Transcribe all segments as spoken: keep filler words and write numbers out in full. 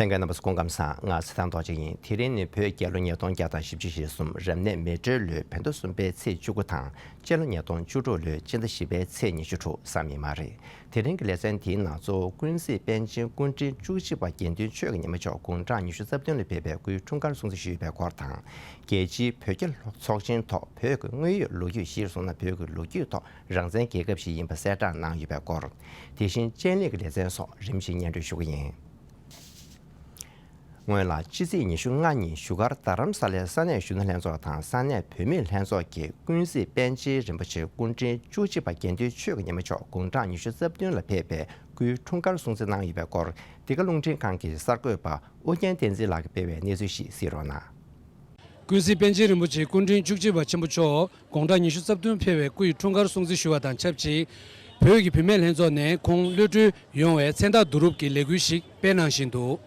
ལྷན་རྒྱས་རྣམ་པ་ཚོ་སྐུ་ཁམས་བཟང་། ང་ཚེ་བརྟན་རྡོ་རྗེ་ཡིན། དེ་རིང་ནི་བོད་རྒྱལ་ལོ་ཉིས་སྟོང་བརྒྱ་དང་བཞི་བཅུ་ཞེ་གསུམ། རབ་གནས་མེ་སྤྲེལ་ལོའི་བོད་ཟླ་གསུམ་པའི་ཚེས་བཅུ་དགུ་དང་། སྤྱི་ལོ་ཉིས་སྟོང་བཅུ་དྲུག་ལོའི་སྤྱི་ཟླ་བཞི་པའི་ཚེས་ཉི་ཤུ་དྲུག་བསམ་ཡས་མ་རེད། དེ་རིང་གི་ལེ་ཚན་དེའི་ནང་གཙོ་བོ་ཀུན་གཟིགས་པཎ་ཆེན་སྐུ་ཕྲེང་བཅུ་གཅིག་པ་དགེ་འདུན་ཆོས་ཀྱི་ཉི་མ་མཆོག་དགུང་གྲངས་ཉི་ཤུ་རྩ་བདུན་ལ་ཕེབས་པའི་སྐུའི་འཁྲུངས་སྐར་སྲུང་བརྩི་ཞུས་པའི་སྐོར་དང་། རྒྱལ་སྤྱིའི་བོད་རྒྱ་ཚོགས་ཆེན་ཐོག་བོད་ཀྱི་དངོས་ཡོད་ལོ་རྒྱུས། གཞིར་བཟུང་ན་བོད་ཀྱི་ལོ་རྒྱུས་ཐོག་རང་བཙན་རྒྱལ་ཁབ་ཞིག་ཡིན་པ་གསལ་བསྒྲགས་གནང་ཡོད་པའི་སྐོར། དེ་བཞིན་སྤྱན་ལེགས་ཀྱི་ལེ་ཚན་སོགས་རིམ་བཞིན་སྙན་སྒྲོན་ཞུ་གི་ཡིན། སྔོན་ལ་ཕྱི་ཚེས་ཉི་ཤུ་ལྔ་ཉིན་བཞུགས་སྒར་རྡ་རམ་ས་ལའི་ས་གནས་གཞོན་ནུ་ལྷན་ཚོགས་དང་ས་གནས་བུད་མེད་ལྷན་ཚོགས་ཀྱིས་ཀུན་གཟིགས་པཎ་ཆེན་རིན་པོ་ཆེ་སྐུ་ཕྲེང་བཅུ་གཅིག་པ་དགེ་འདུན་ཆོས་ཀྱི་ཉི་མ་མཆོག་དགུང་གྲངས་ཉི་ཤུ་རྩ་བདུན་ལ་ཕེབས་པའི་སྐུའི་འཁྲུངས་སྐར་སྲུང་བརྩི་གནང་ཡོད་པའི་སྐོར། འདི་ག་རླུང་འཕྲིན་ཁང་གི་གསར་འགོད་པ་ཨུ་རྒྱན་བསྟན་འཛིན་ལགས་ཀྱིས་སྤེལ་བའི་གནས་ཚུལ་ཞིག་གཟིགས་རོགས་གནང་། ཀུན་གཟིགས་པཎ་ཆེན་རིན་པོ་ཆེ་སྐུ་ཕྲེང་བཅུ་གཅིག་པ་ཆེན་པོ་མཆོག་དགུང་གྲངས་ཉི་ཤུ་རྩ་བདུན་ཕེབས་པའི་སྐུ་ཡི་འཁྲུངས་སྐར་སྲུང་བརྩི་ཞུ་བ་དང་ཆབས་ཅིག་བོད་ཀྱི་བུད་མེད་ལྷན་ཚོགས་ནས་ཁོང་གློད་གྲོལ་ཡོང་བའི་མཚན་རྟགས་བསྡུ་རུབ་ཀྱི་ལས་འགུལ་ཞིག་སྤེལ་གནང་བཞིན་འདུག་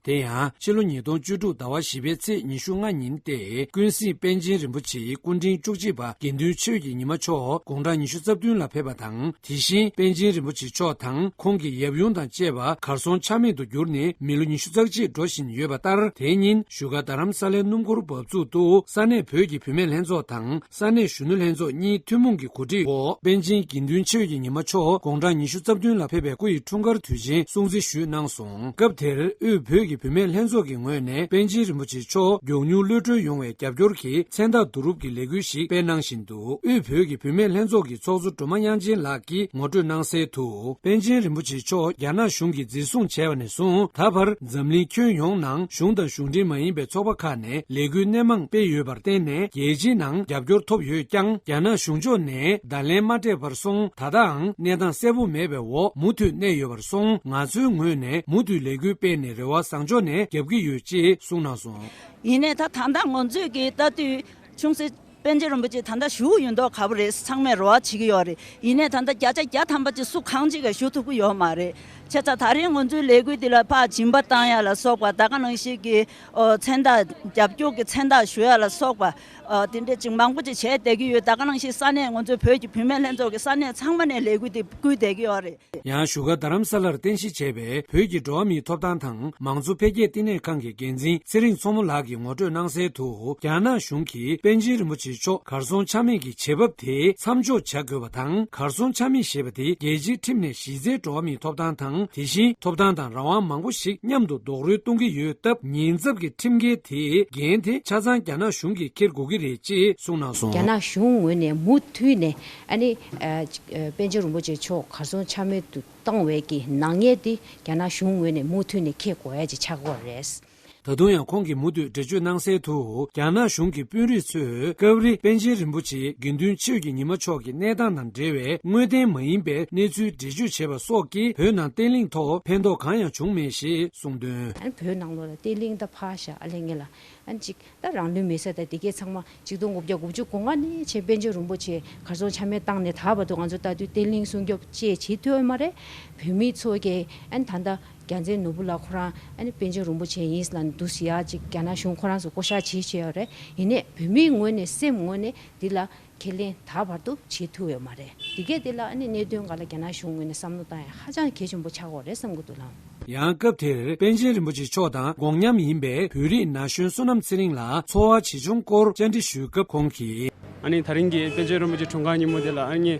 དེ་ཡང་ཕྱི་ལོ་ཉིས་སྟོང་བཅུ་དྲུག་ཟླ་བ་བཞི་པའི་ཚེས་ཉི་ཤུ་ལྔ་ཉིན་ཏེ་ཀུན་གཟིགས་པཎ་ཆེན་རིན་པོ་ཆེ་སྐུ་ཕྲེང་བཅུ་གཅིག་པ་དགེ་འདུན་ཆོས་ཀྱི་ཉི་མ་མཆོག་དགུང་གྲངས་ཉི་ཤུ་རྩ་བདུན་ལ་ཕེབས་པ་དང་། དེ་བཞིན་པཎ་ཆེན་རིན་པོ་ཆེ་མཆོག་དང་ཁོང་གི་ཡབ་ཡུམ་དང་བཅས་པ་གར་སོང་ཆ་མེད་དུ་གྱུར་ནས་མི་ལོ་ཉི་ཤུ་རྩ་གཅིག་འགྲོ་བཞིན་ཡོད་པ་ལྟར། དེ་ཉིན་བཞུགས་སྒར་རྡ་རམ་ས་ལའི་སྣུམ་འཁོར་འབབ་ཚུགས་སུ་ས་གནས་བོད་ཀྱི་བུད་མེད་ལྷན་ཚོགས་དང་ས་གནས་གཞོན་ནུ་ལྷན་ཚོགས་གཉིས་ཐུན་མོང་གི་གོ་སྒྲིག་འོག་པཎ་ཆེན་དགེ་འདུན་ཆོས་ཀྱི་ཉི་མ་མཆོག་དགུང་གྲངས་ཉི་ཤུ་རྩ་བདུན་ལ་ཕེབས་པའི་སྐུ་ཡི་འཁྲུངས་སྐར་དུས་ཆེན་སྲུང་བརྩི་ཞུས་གནང་སོང་། སྐབས་དེར་དབུས་བོད་ཀྱི་བུད་མེད་ལྷན་ཚོགས་ཀྱི་ངོས་ནས་པཎ་ཆེན་རིན་པོ་ཆེ་མཆོག་མགྱོགས་མྱུར་གློད་གྲོལ་ཡོང་བའི་རྒྱབ་སྐྱོར་གྱི་མཚན་རྟགས་བསྡུ་རུབ་ཀྱི་ལས་འགུལ་ཞིག་སྤེལ་གནང་བཞིན་འདུག་དབུས་བོད་ཀྱི་བུད་མེད་ལྷན་ཚོགས་ཀྱི་ཚོགས་གཙོ་སྒྲོལ་མ་དབྱངས་ཅན་ལགས་ཀྱིས་ངོ་སྤྲོད་གནང་གསལ་དུ། པཎ་ཆེན་རིན་པོ་ཆེ་མཆོག་རྒྱ་ནག་གཞུང་གིས་འཛིན་བཟུང་བྱས་པ་ནས་བཟུང་ད་བར་འཛམ་གླིང་ཁྱོན་ཡོངས་ནང་གཞུང་དང་གཞུང་འབྲེལ་མ་ཡིན་པའི་ཚོགས་པ་ཁག་ནས་ལས་འགུལ་སྣེ་མང་སྤེལ་ཡོད་པར་བརྟེན་ནས་རྒྱལ་སྤྱིའི་ནང་རྒྱབ་སྐྱོར་ཐོབ་ཡོད་ཀྱང་། རྒྱ་ནག་གཞུང་ཕྱོགས་ནས་བརྡ་ལན་མ་སྤྲད་པར་སོང་། ད་ལྟའང་གནས་སྟངས་གསལ་པོ་མེད་པའི་འོག་མུ་མཐུད་གནས་ཡོད་པར་སོང་། ང་ཚོའི་ངོས་ནས་མུ་མཐུད་ལས་འགུལ་སྤེལ་ནས་རེ་བ་བཟང་ཕྱོགས་ནས་རྒྱབ་ཀྱི་ཡོད་ཅེས་གསུངས་གནང་སོང་། ཡིན་ནའི་ད་ད་ལྟ་ང་ཚོས་ཀྱི་ལྟ་དུས་ཆུང་སྲིད་པཎ་ཆེན་རིན་པོ་ཆེ་ད་ལྟ་བཞུགས་ཡོད་མདོག་ཁ་པོ་རེད། ཚང་མས་རེ་བ་བྱེད་ཀྱི་ཡོད་རེད། ཡིན་ནའི་ད་ལྟ་བརྒྱ་ཆ་བརྒྱ་ཐམ་པ་ཅིག་སུ་གང་ཅིག་གིས་ཞུ་ཐུབ་ཀྱི་ཡོད་མ་རེད། བྱས་ཙང་ད་རེས་ང་ཚོའི་ལས་འགུལ་འདི་ལ་ཕར་སྦྱིན་པ་བཏང་ཡ་ལ་སོགས་པ། ད་ག་ནང་བཞིན་གྱི་ཨོ་མཚན་རྟགས་རྒྱབ་སྐྱོར་གྱི་མཚན་རྟགས་ཞུ་ཡ་ལ་སོགས་པ། ཨོ་དེ་འདྲས་ཅིག་མང་པོ་ཅིག་བྱས་བསྡད་ཀྱི་ཡོད། ད་ག་ནང་བཞིན་ས་གནས་ང་ཚོའི་བོད་ཀྱི་བུད་མེད་ལྷན་ཚོགས་ཀྱི་ས་གནས་ཚང་མ་ནས་ལས་འགུལ་འདི་བསྐུལ་བསྡད་ཀྱི་ཡོད་རེད། ཡང་བཞུགས་སྒར་རྡ་རམ་ས་ལར་རྟེན་གཞི་བྱས་པའི་བོད་ཀྱི་འགྲོ་བ་མིའི་ཐོབ་ཐང་དང་མང་གཙོ་འཕེལ་རྒྱས་བསྟི་གནས་ཁང་གི་འགན་འཛིན་ཚེ་རིང་མཚོ་མོ་ལགས་ཀྱིས་ངོ་སྤྲོད་གནང་གསལ་དུ། རྒྱ་ནག་གཞུང་གིས་པཎ་ཆེན་རིན་པོ་ཆེ་མཆོག་གར་སོང་ཆ་མེད་ཀྱི་བྱེད་བབ་དེ་མཚམས་འཇོག་བྱ་དགོས་པ་དང་། གར་སོང་ཆ་མེད་ཞེས་པ་དེ་རྒྱལ་སྤྱིའི་ཁྲིམས་ནས་གཞི་རྩའི་འགྲོ་བ་མིའི་ཐོབ་ཐང་དང་། དེ་བཞིན་ཐོབ་ཐང་དང་རང་དབང་མང་པོ་ཞིག་མཉམ་དུ་རྡོག་རོལ་གཏོང་གི་ཡོད་སྟབས། ཉེན་ཚབས་ཀྱི་ཁྲིམས་འགལ་དེའི་འགན་དེ་ཆ་ཚང་རྒྱ་ནག་གཞུང་གིས་འཁྱེར་དགོས་ཀྱི་རེད་ཅེས་གསུངས་གནང་སོང་། རྒྱ་ནག་གཞུང་ངོས་ནས་མུ་མཐུད་ནས་ཨ་ནི་ཨ་ཅིག་ཨ་པཎ་ཆེན་རིན་པོ་ཆེ་མཆོག་གར་སོང་ཆ་མེད་དུ་བཏང་བའི་གི་ནག་ཉེས་དེ་རྒྱ་ནག་གཞུང་ངོས་ནས་མུ་མཐུད་ནས་འཁྱེར་དགོས་ཡ་ཅིག་ཆགས་ཀྱི་ཡོད་རེད། ད་དུང་ཡང་ཁོང་གིས་མུ་མཐུད་འགྲེལ་བརྗོད་གནང་གསལ་དུ། རྒྱ་ནག་གཞུང་གི་དཔོན་རིགས་ཚོས་སྐབས་རེ་པཎ་ཆེན་རིན་པོ་ཆེ་དགེ་འདུན་ཆོས་ཀྱི་ཉི་མ་མཆོག་གི་གནས་སྟངས་དང་འབྲེལ་བའི་དངོས་བདེན་མ་ཡིན་པའི་གནས་ཚུལ་འགྲེལ་བརྗོད་བྱས་པ་སོགས་ཀྱིས་བོད་ནང་བརྟན་ལྷིང་ཐོག་ཕན་ཐོགས་གང་ཡང་བྱུང་མེད་ཞེས་གསུངས་དོན། ཨ་ནི་བོད་ནང་ལོགས་ལ་བརྟན་ལྷིང་ད་ཕར་བཞག་ཨ་ལས་ངེས་ལ། ཨ་ནི་གཅིག་ད་རང་ལུས་མེ་སྲེག་དང་དེ་གས་ཚང་མ་ཆིག་སྟོང་དགུ་བརྒྱ་དགུ་བཅུ་གོ་ལྔ་ནས་བྱས་པཎ་ཆེན་རིན་པོ་ཆེ་གར་སོང་ཆ་མེད་བཏང་ནས་ད་བར་དུ་ང་ཚོ་ལྟ་དུས་བརྟན་ལྷིང་སྲུང་སྐྱོབ་བཅས་བྱེད་ཐུབ་ཡོད་མ་རེད། བོད་མི་ཚོ་གིས་ཨ་ནི་ད་ལྟ་རྒྱལ་མཚན་ནོར་བུ་ལགས་ཁོ་རང་ཨ་ནི་པཎ་ཆེན་རིན་པོ་ཆེ་ཡིན་ལབ་ནས་འདུག་སེ་ཡ་གཅིག་རྒྱ་ནག་གཞུང་ཁོ་རང་ཚོ་བསྐོ་བཞག་བྱེད་བྱས་ཡོད་རེད། ཡིན་ནའི་བོད་མིའི་ངོས་ནས་སེམས་ངོས་ནས་འདི་ལ་ཁས་ལེན་ད་བར་དུ་བྱེད་ཐུབ་ཡོད་མ་རེད། འདི་གས་འདི་ལ་ཨ་ནི་གནད་དོན་སྒང་ལ་རྒྱ་ནག་གཞུང་ངོས་ནས་བསམ་བློ་བཏང་ཡ་ཧ་ཅང་གལ་ཆེན་པོ་ཆགས་ཀྱི་ཡོད་རེད་བསམ་གྱི་འདུག་ལགས། ཡང་སྐབས་དེར་པཎ་ཆེན་རིན་པོ་ཆེ་མཆོག་དང་དགོངས་མཉམ་ཡིན་པའི་བོད་རིགས་ན་གཞོན་བསོད་ནམས་ཚེ་རིང་ལ་འཚོ་བ་ཇི་བྱུང་སྐོར་བཅར་འདྲི་ཞུས་སྐབས་ཁོང་གིས། ཨ་ནི་ད་རིང་གི་པཎ་ཆེན་རིན་པོ་ཆེ་འཁྲུངས་སྐར་ཉིན་མོ་དེ་ལ་ཨ་ནི་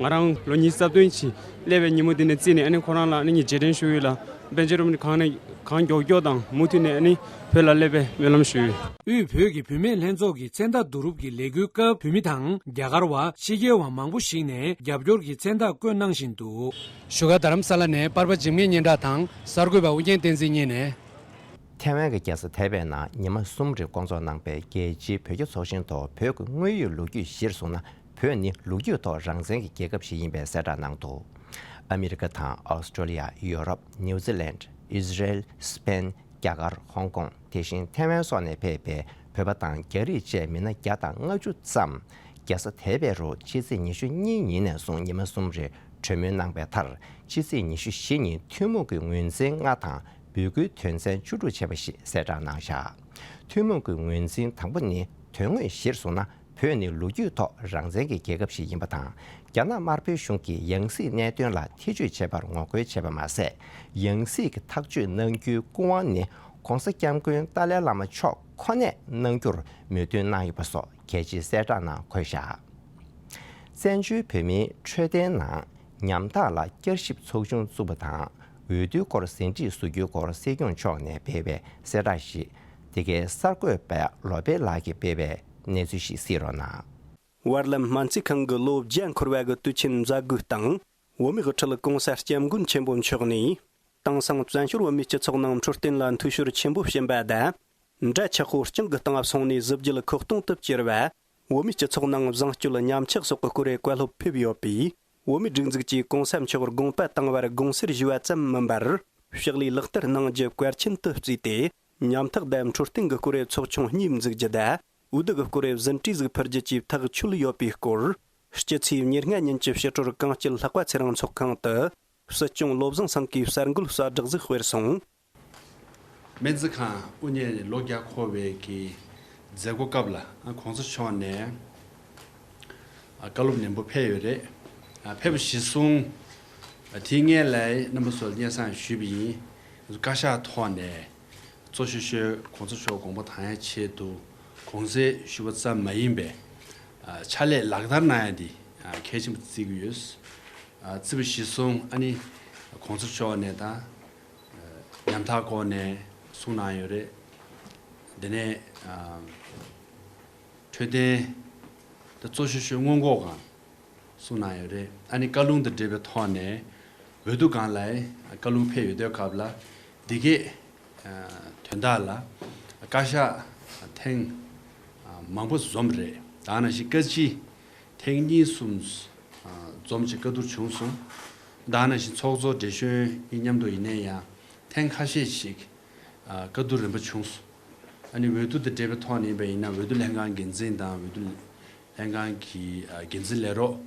ང་རང་ལོ་ཉི་ཤུ་རྩ་བདུན་ཅིག་སླེབས་པའི་ཉིན་མོ་དེ་ནས་བརྩིས་ནས་ཨ་ནི་ཁོ་རང་ལ་ཨ་ནི་ངས་རྗེས་དྲན་ཞུ་ཡུལ་ལ་པཎ་ཆེན་རིན་པོ་ཆེ་གང་ནས་གང་མགྱོགས་མགྱོགས་དང་མུ་མཐུད་ནས་ཨ་ནི་བོད་ལ་སླེབས་པའི་སྨོན་ལམ་ཞུ་ཡུལ། དབུས་བོད་ཀྱི་བུད་མེད་ལྷན་ཚོགས་ཀྱི་མཚན་རྟགས་བསྡུ་རུབ་ཀྱི་ལས་འགུལ་སྐབས་བོད་མི་དང་རྒྱ་གར་བ་ཕྱི་རྒྱལ་བ་མང་པོ་ཞིག་ནས་རྒྱབ་སྐྱོར་གྱི་མཚན་རྟགས་བཀོད་གནང་བཞིན་འདུག་བཞུགས་སྒར་རྡ་རམ་ས་ལ་ནས་པར་པ་འཇིགས་མེད་སྙན་གྲགས་དང་གསར་འགོད་པ་ཨུ་རྒྱན་བསྟན་འཛིན་གཉིས་ནས། ཐའེ་ཝན་གྱི་རྒྱལ་ས་ཐའེ་པེ་ནང་ཉི་མ་གསུམ་རིང་སྐོང་ཚོགས་གནང་པའི་རྒྱལ་སྤྱིའི་བོད་རྒྱ་ཚོགས་ཆེན་ཐོག་བོད་ཀྱི་དངོས་ཡོད་ལོ་རྒྱུས་གཞིར་བཟུང་ན། བོད་ནི་ལོ་རྒྱུས་ཐོག་རང་བཙན་གྱི་རྒྱལ་ཁབ་ཞིག་ཡིན་པའི་གསལ་བསྒྲགས་གནང་འདུག་ཨ་མི་རི་ཀ་དང་ཨོ་སི་ཀྲོ་ལི་ཡ། ཡོ་རོབ། ནིའུ་ཛི་ལན། ཨི་ཟི་རེལ། སི་པེན། རྒྱ་གར། ཧོང་ཀོང་། དེ་བཞིན་ཐའེ་ཝན་སོགས་ནས་ཕེབས་པའི་བོད་པ་དང་རྒྱ་རིགས་བཅས་མི་སྣ་བརྒྱ་དང་ལྔ་བཅུ་ཙམ་རྒྱལ་ས་ཐའེ་པེ་རུ་ཕྱི་ཚེས་ཉི་ཤུ་གཉིས་ཉིན་ནས་བཟུང་ཉི་མ་གསུམ་རིང་གྲོས་མོལ་གནང་པའི་མཐར། ཕྱི་ཚེས་ཉི་ཤུ་བཞི་ཉིན་ཐུན་མོང་གི་ངོས་འཛིན་ལྔ་དང་འབོད་སྐུལ་དོན་ཚན་བཅུ་དྲུག་བྱས་པ་ཞིག་གསལ་བསྒྲགས་གནང་བཞག་ཐུན་མོང་གི་ངོས་འཛིན་དང་པོ་ནི་དོན་དངོས་གཞིར་བཟུང་ན། བོད་ནི་ལོ་རྒྱུས་ཐོག་རང་བཙན་གྱི་རྒྱལ་ཁབ་ཞིག་ཡིན་པ་དང་། རྒྱ་ནག་དམར་པོའི་གཞུང་གིས་ཡང་སྲིད་གནད་དོན་ལ་ཐེ་བྱུས་བྱས་པར་ངོ་རྒོལ་བྱས་པ་མ་ཟད། ཡང་སྲིད་ཀྱི་ཐག་གཅོད་གནང་རྒྱུའི་སྐུ་དབང་ནི་༧གོང་ས་༧སྐྱབས་མགོན་ཏཱ་ལའི་བླ་མ་མཆོག་ཁོ་ནས་གནང་རྒྱུར་མོས་མཐུན་གནང་ཡོད་པ་སོགས་གལ་ཆེའི་གསལ་བསྒྲགས་ནང་འཁོད་བཞག། བཙན་བྱོལ་བོད་མིའི་འཕྲོད་བསྟེན་ནང་ཉམ་ཐག་ལ་བསྐྱར་ཞིབ་ཚོགས་ཆུང་བཙུགས་པ་དང་། འོས་བསྡུའི་སྐོར་ཟིན་བྲིས་བཟོ་རྒྱུའི་སྐོར་སྲིད་སྐྱོང་མཆོག་ནས་སྤེལ་བའི་གསལ་བསྒྲགས་ཤིག། འདི་གའི་གསར་འགོད་པ་ལོ་པེ་ལགས་ཀྱིས་སྤེལ་བའི་གནས་ཚུལ་ཞིག་གཟིགས་རོགས་གནང་། བར་ལམ་སྨན་རྩིས་ཁང་གི་ལོ་བརྒྱ་འཁོར་བ་གི་དུས་ཆེན་མཛད་སྒོའི་སྟེང་། བོད་མིའི་དབུ་ཁྲིད་༧གོང་ས་༧སྐྱབས་མགོན་ཆེན་པོ་མཆོག་ནས། དེང་སང་བཙན་བྱོལ་བོད་མིའི་སྤྱི་ཚོགས་ནང་འཕྲོད་བསྟེན་ལ་འཐུས་ཤོར་ཆེན་པོ་ཕྱིན་པ་དང་། འདྲ་ཆགས་པོ་རྐྱང་གི་སྟེང་སོང་ནས་གཟི་བརྗིད་ཁུག་སྟོང་དུ་གྱུར་བ། བོད་མིའི་སྤྱི་ཚོགས་ནང་བཟང་སྤྱོད་ཉམས་ཆག་སོགས་ཀྱི་སྐོར་བཀའ་སློབ་ཕེབས་ཡོད་པས། བོད་མིའི་སྒྲིག་འཛུགས་ཀྱིས་༧གོང་ས་མཆོག་དགོངས་པ་བཏང་བར་དགོངས་སེལ་ཞུ་བ་ཙམ་མིན་པར། ཕྱག་ལས་ལག་བསྟར་གནང་རྒྱུ་གལ་ཆེན་དུ་བརྩིས་ཏེ། ཉམ་ཐག་དང་འཕྲོད་བསྟེན་གྱི་སྐོར་ཚོགས་ཆུང་གཉིས་འཛུགས་རྒྱུ་དང་། འོས་བསྡུ་གི་སྐོར་ཟིན་བྲིས་ཟིག་ཕུལ་རྒྱུ་བཅས་ཐག་ཆོད་ཡོད་པའི་སྐོར། སྤྱི་ཚེས་ཉེར་ལྔ་ཉིན་གྱི་ཕྱི་དྲོར་གངས་སྐྱིད་ལྷག་པ་ཚེ་རིང་ཚོགས་ཁང་དུ། སྲིད་སྐྱོང་བློ་བཟང་སེང་གེའི་གསར་འགོད་གསལ་བསྒྲགས་ཟིག་སྤེལ་སོང་། སྨན་རྩིས་ཁང་དབུ་བརྙེས་ནས་ལོ་བརྒྱ་འཁོར་བའི་གི་མཛད་སྒོ་སྐབས་ལ་ཨ་༧གོང་ས་མཆོག་ནས་ཨ་བཀའ་སློབ་ནན་པོ་ཕེབས་ཡོད་རེད། ཨ་ཕེབས་པ་གཞིར་བཟུང་ཨ་དེའི་སྔོན་ལ་རྣམ་པ་ཚོར་སྙན་སེང་ཞུས་པ་ཡིན། བཀའ་ཤག་ཐོག་ནས་གཙོ་ཤོས་ཤོས་༧གོང་ས་མཆོག་དགོངས་པ་དྭངས་ཡག་ཆེད་དུ་དགོངས་སེལ་ཞུ་བ་ཙམ་མ་ཡིན་པའི་ཨ་ཕྱག་ལས་ལག་བསྟར་གནང་ཡ་འདི་ཨ་གལ་ཆེན་པོ་བརྩི་གི་ཡོད། ཨ་བརྩི་བ་གཞིར་བཟུང་ཨ་ནི་༧གོང་ས་མཆོག་ནས་དང་། ཉམ་ཐག་སྐོར་ནས་གསུངས་གནང་ཡོད་རེད། དེ་ནས་ཨ་འཕྲོད་བསྟེན་ད་གཙོ་ཤོས་ཤོས་སྔོན་འགོག་སྒང་གསུངས་གནང་ཡོད་རེད། ཨ་ནི་བཀའ་ལུང་དང་འབྲེལ་བའི་ཐོག་ནས་འོས་བསྡུ་སྒང་ལ་བཀའ་ལུང་ཕེབས་ཡོད་དུས་སྐབས་ལ་འདི་གས་དོན་དག་ལ་བཀའ་ཤག་ཐེངས་མང་པོ་འཛོམས་རེད། ད་ནང་བཞིན་བཀའ་སྤྱི་ཐེངས་གཉིས་གསུམ་འཛོམས་ཀྱི་བཀའ་བསྡུར་བྱུང་སོང་། ད་ནང་བཞིན་ཚོགས་གཙོ་བགྲེས་གཞོན་གཉིས་མཉམ་དུ་ཡིན་ནའི་ཡང་ཐེངས་ཁ་ཤས་ཤིག་བཀའ་བསྡུར་རིམ་པ་བྱུང་སོང་། ཨ་ནི་འོས་བསྡུ་དང་འབྲེལ་བའི་ཐོག་ནས་ཡིན་པ་ཡིན་ན་འོས་བསྡུ་ལྷན་ཁང་འགན་འཛིན་དང་འོས་བསྡུ་ལྷན་ཁང་གི་འགན་འཛིན་ལས་རོགས་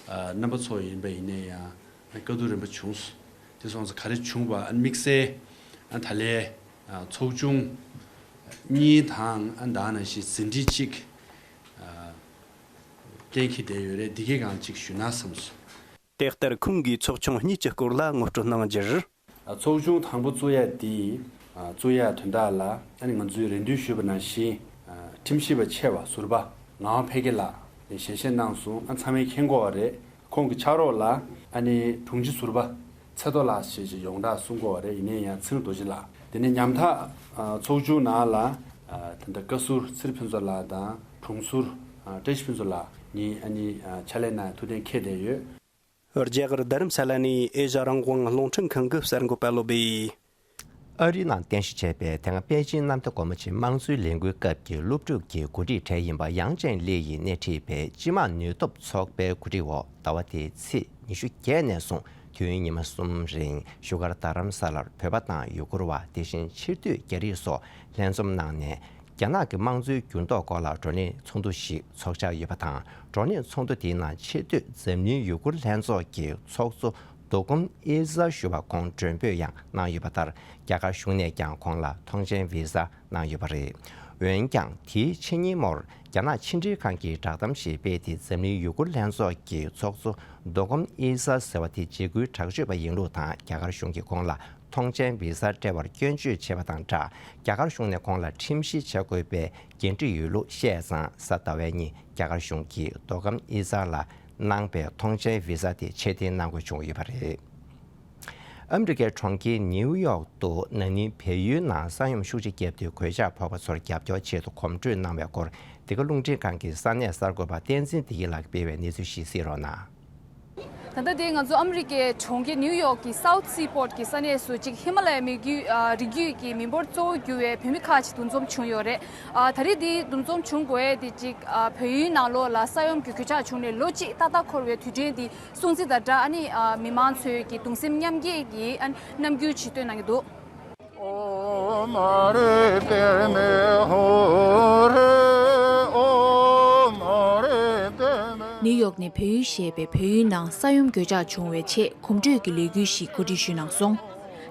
རྣམ་པ་ཚོ་ཡིན་པ་ཡིན་ནའི་ཡང་བཀའ་བསྡུར་རིམ་པ་བྱུང་སོང་། དེ་སོང་ཙང་ག་རེ་བྱུང་བ་ཨ་ནི་དམིགས་བསལ་ཨ་ད་ལན་ཚོགས་ཆུང་གཉིས་དང་ཨ་ད་ནང་བཞིན་ཟིན་བྲིས་གཅིག་གཏན་འཁེལ་བསྡད་ཡོད་རེད། འདི་གའི་སྒང་གཅིག་ཞུས་ན་བསམ་སོང་། དེ་ལྟར་ཁོང་གིས་ཚོགས་ཆུང་གཉིས་ཀྱི་སྐོར་ལ་ངོ་སྤྲོད་གནང་རྒྱུར། ཚོགས་ཆུང་དང་པོ་བཙུགས་ཡ་དེ་བཙུགས་ཡ་དོན་དག་ལ་ཨ་ནི་ང་ཚོས་རེ་འདུན་ཞུས་པ་ནང་བཞིན་ཁྲིམས་ཞིབ་པ་ཆེ་བ་ཟུར་པ་ངག་དབང་འཕེལ་རྒྱས་ལགས་ནས་ཞལ་བཞེས་གནང་སོང་། ཨ་ཚང་མས་མཁྱེན་གྱི་ཡོད་རེད། ཁོང་གི་ཕྱག་རོགས་ལ་ཨ་ནི་དྲུང་ཆེ་ཟུར་པ་ཚེ་རྡོ་ལགས་ཞེས་ཀྱི་ཡོངས་གྲགས་གསུང་གི་ཡོད་རེད། ཡིན་ནའི་ཡང་ཚེ་རིང་རྡོ་རྗེ་ལགས། དེ་ནས་ཉམ་ཐག་ཚོགས་ཆུང་ནང་ལ་ད་ལྟ་བཀའ་ཟུར་ཚེ་རིང་ཕུན་ཚོགས་ལགས་དང་དྲུང་ཟུར་བཀྲ་ཤིས་ཕུན་ཚོགས་ལགས་གཉིས་ཨ་ནི་ཕྱག་ལས་གནང་ཐུགས་གཏན་འཁེལ་བསྡད་ཡོད། རྒྱ་གར་རྡ་རམ་ས་ལ་ནས་ཨེ་ཤ་རང་དབང་རླུང་འཕྲིན་ཁང་གི་གསར་འགོད་པ་བློ་བྷེ། ཨ་རིའི་ནང་རྟེན་གཞི་བྱས་པའི་དེ་སྔ་པེ་ཅིན་གནམ་བདེ་སྒོ་མོ་ཆེའི་དམངས་གཙོའི་ལས་འགུལ་སྐབས་ཀྱི་སློབ་ཕྲུག་གི་འགོ་ཁྲིད་གྲས་ཡིན་པ་ཡང་ཅན་ལི་ཡིས་སྣེ་ཁྲིད་པའི་སྤྱི་དམངས་ནུས་སྟོབས་ཚོགས་པའི་གོ་སྒྲིག་འོག་ཟླ་བ་འདིའི་ཚེས་ཉི་ཤུ་བརྒྱད་ནས་བཟུང་དུས་ཡུན་ཉི་མ་གསུམ་རིང་བཞུགས་སྒར་རྡ་རམ་ས་ལར་བོད་པ་དང་ཡུ་གུར་བ། དེ་བཞིན་ཕྱིར་སྡོད་རྒྱ་རིགས་སོགས་ལྷན་འཛོམས་གནང་ནས། རྒྱ་ནག་གི་དམངས་གཙོའི་འགྱུར་ལྡོག་སྐོར་ལ་བགྲོ་གླེང་ཚོགས་འདུ་ཞིག་འཚོགས་འཆར་ཡོད་པ་དང་། བགྲོ་གླེང་ཚོགས་འདུ་དེའི་ནང་ཆེས་མཐོའི་འཛམ་གླིང་ཡུ་གུར་ལྷན་ཚོགས་ཀྱི་ཚོགས་གཙོ་རྡོ་སྒོམ་ཨི་ཟ་ཞུ་བ་ཁོང་མགྲོན་འབོད་ཡང་གནང་ཡོད་པ་ལྟར། རྒྱ་གར་གཞུང་ནས་ཀྱང་ཁོང་ལ་ཐོངས་མཆན་བི་ཟ་གནང་ཡོད་པ་རེད། འོན་ཀྱང་དེའི་ཕྱི་ཉིན་མོར་རྒྱ་ནག་ཕྱི་འབྲེལ་ཁང་གིས་བསྒྲགས་གཏམ་ཞིག་སྤེལ་ཏེ། འཛམ་གླིང་ཡུ་གུར་ལྷན་ཚོགས་ཀྱི་ཚོགས་གཙོ་རྡོ་སྒོམ་ཨི་ཟ་ཟེར་བ་དེ་འཇིགས་སྐུལ་དྲག་སྤྱོད་པ་ཡིན་ལུགས་དང་། རྒྱ་གར་གཞུང་གིས་ཁོང་ལ་ཐོངས་མཆན་བི་ཟ་སྤྲད་པར་སྐྱོན་བརྗོད་བྱས་པ་དང་སྦྲགས། རྒྱ་གར་གཞུང་ནས་ཁོང་ལ་ཁྲིམས་ཞིབ་བྱ་དགོས་པའི་འགན་འཁྲི་ཡོད་ལུགས་བཤད་ཙང་། གཟའ་ཟླ་བའི་ཉིན་རྒྱ་གར་གཞུང་གིས་རྡོ་སྒམ་ཨི་ཟ་ལ་གནང་པའི་ཐོངས་མཆན་བི་ཟ་དེ་ཕྱིར་འཐེན་གནང་དགོས་བྱུང་ཡོད་པ་རེད། ཨ་མི་རི་ཀའི་གྲོང་ཁྱེར་ནིའུ་ཡོག་ཏུ་ན་ནིང་བལ་ཡུལ་ནང་ས་ཡོམ་ཤུགས་ཆེ་བརྒྱབ་སྟེ། གོད་ཆག་ཕོག་པ་ཚོར་རྒྱབ་སྐྱོར་ཆེད་དུ་གོམ་བགྲོད་གནང་བའི་སྐོར། འདི་ག་རླུང་འཕྲིན་ཁང་གི་ས་གནས་གསར་འགོད་པ་བསྟན་འཛིན་བདེ་སྐྱིད་ལགས་ཀྱིས་སྤེལ་བའི་གནས་ཚུལ་ཞིག་གཟིགས་རོགས་གནང་། ད་ལྟ་དེ་ང་ཚོ་ཨ་མི་རི་ཀའི་གྲོང་ཁྱེར་ནིའུ་ཡོག་གི་South Seaport་གི་ས་གནས་སུ་གཅིག་ཧི་མ་ལ་ཡའི་མི་རྒྱུད་ཨ་རི་རྒྱུད་ཀྱི་མི་འབོར་གཙོ་བོ་གྱུར་བའི་བོད་མི་ཁག་ཅིག་འདུ་འཛོམས་བྱུང་ཡོད་རེད། ཨ་ད་རེས་དེ་འདུ་འཛོམས་བྱུང་དགོས་ཡས་དེ་གཅིག་ཨ་བལ་ཡུལ་ནང་ལོགས་ལ་ས་ཡོམ་གྱི་གོད་ཆག་བྱུང་ནས་ལོ་གཅིག་ཏག་ཏག་འཁོར་བའི་དུས་དྲན་དེ་སྲུང་བརྩི་དང་སྦྲགས། ཨ་ནི་ཨ་མི་མང་ཚོས་ཀྱི་གདུང་སེམས་མཉམ་སྐྱེད་ཀྱི་ཨ་རྣམ་འགྱུར་ཅིག་སྟོན་གནང་གི་འདུག། ནིའུ་ཡོག་ནས་བལ་ཡུལ་ཞེས་པའི་བལ་ཡུལ་ནང་ས་ཡོམ་གོད་ཆག་བྱུང་བའི་ཆེད་གོམ་བགྲོད་ཀྱི་ལས་འགུལ་ཞིག་གོ་སྒྲིག་ཞུས་གནང་སོང་།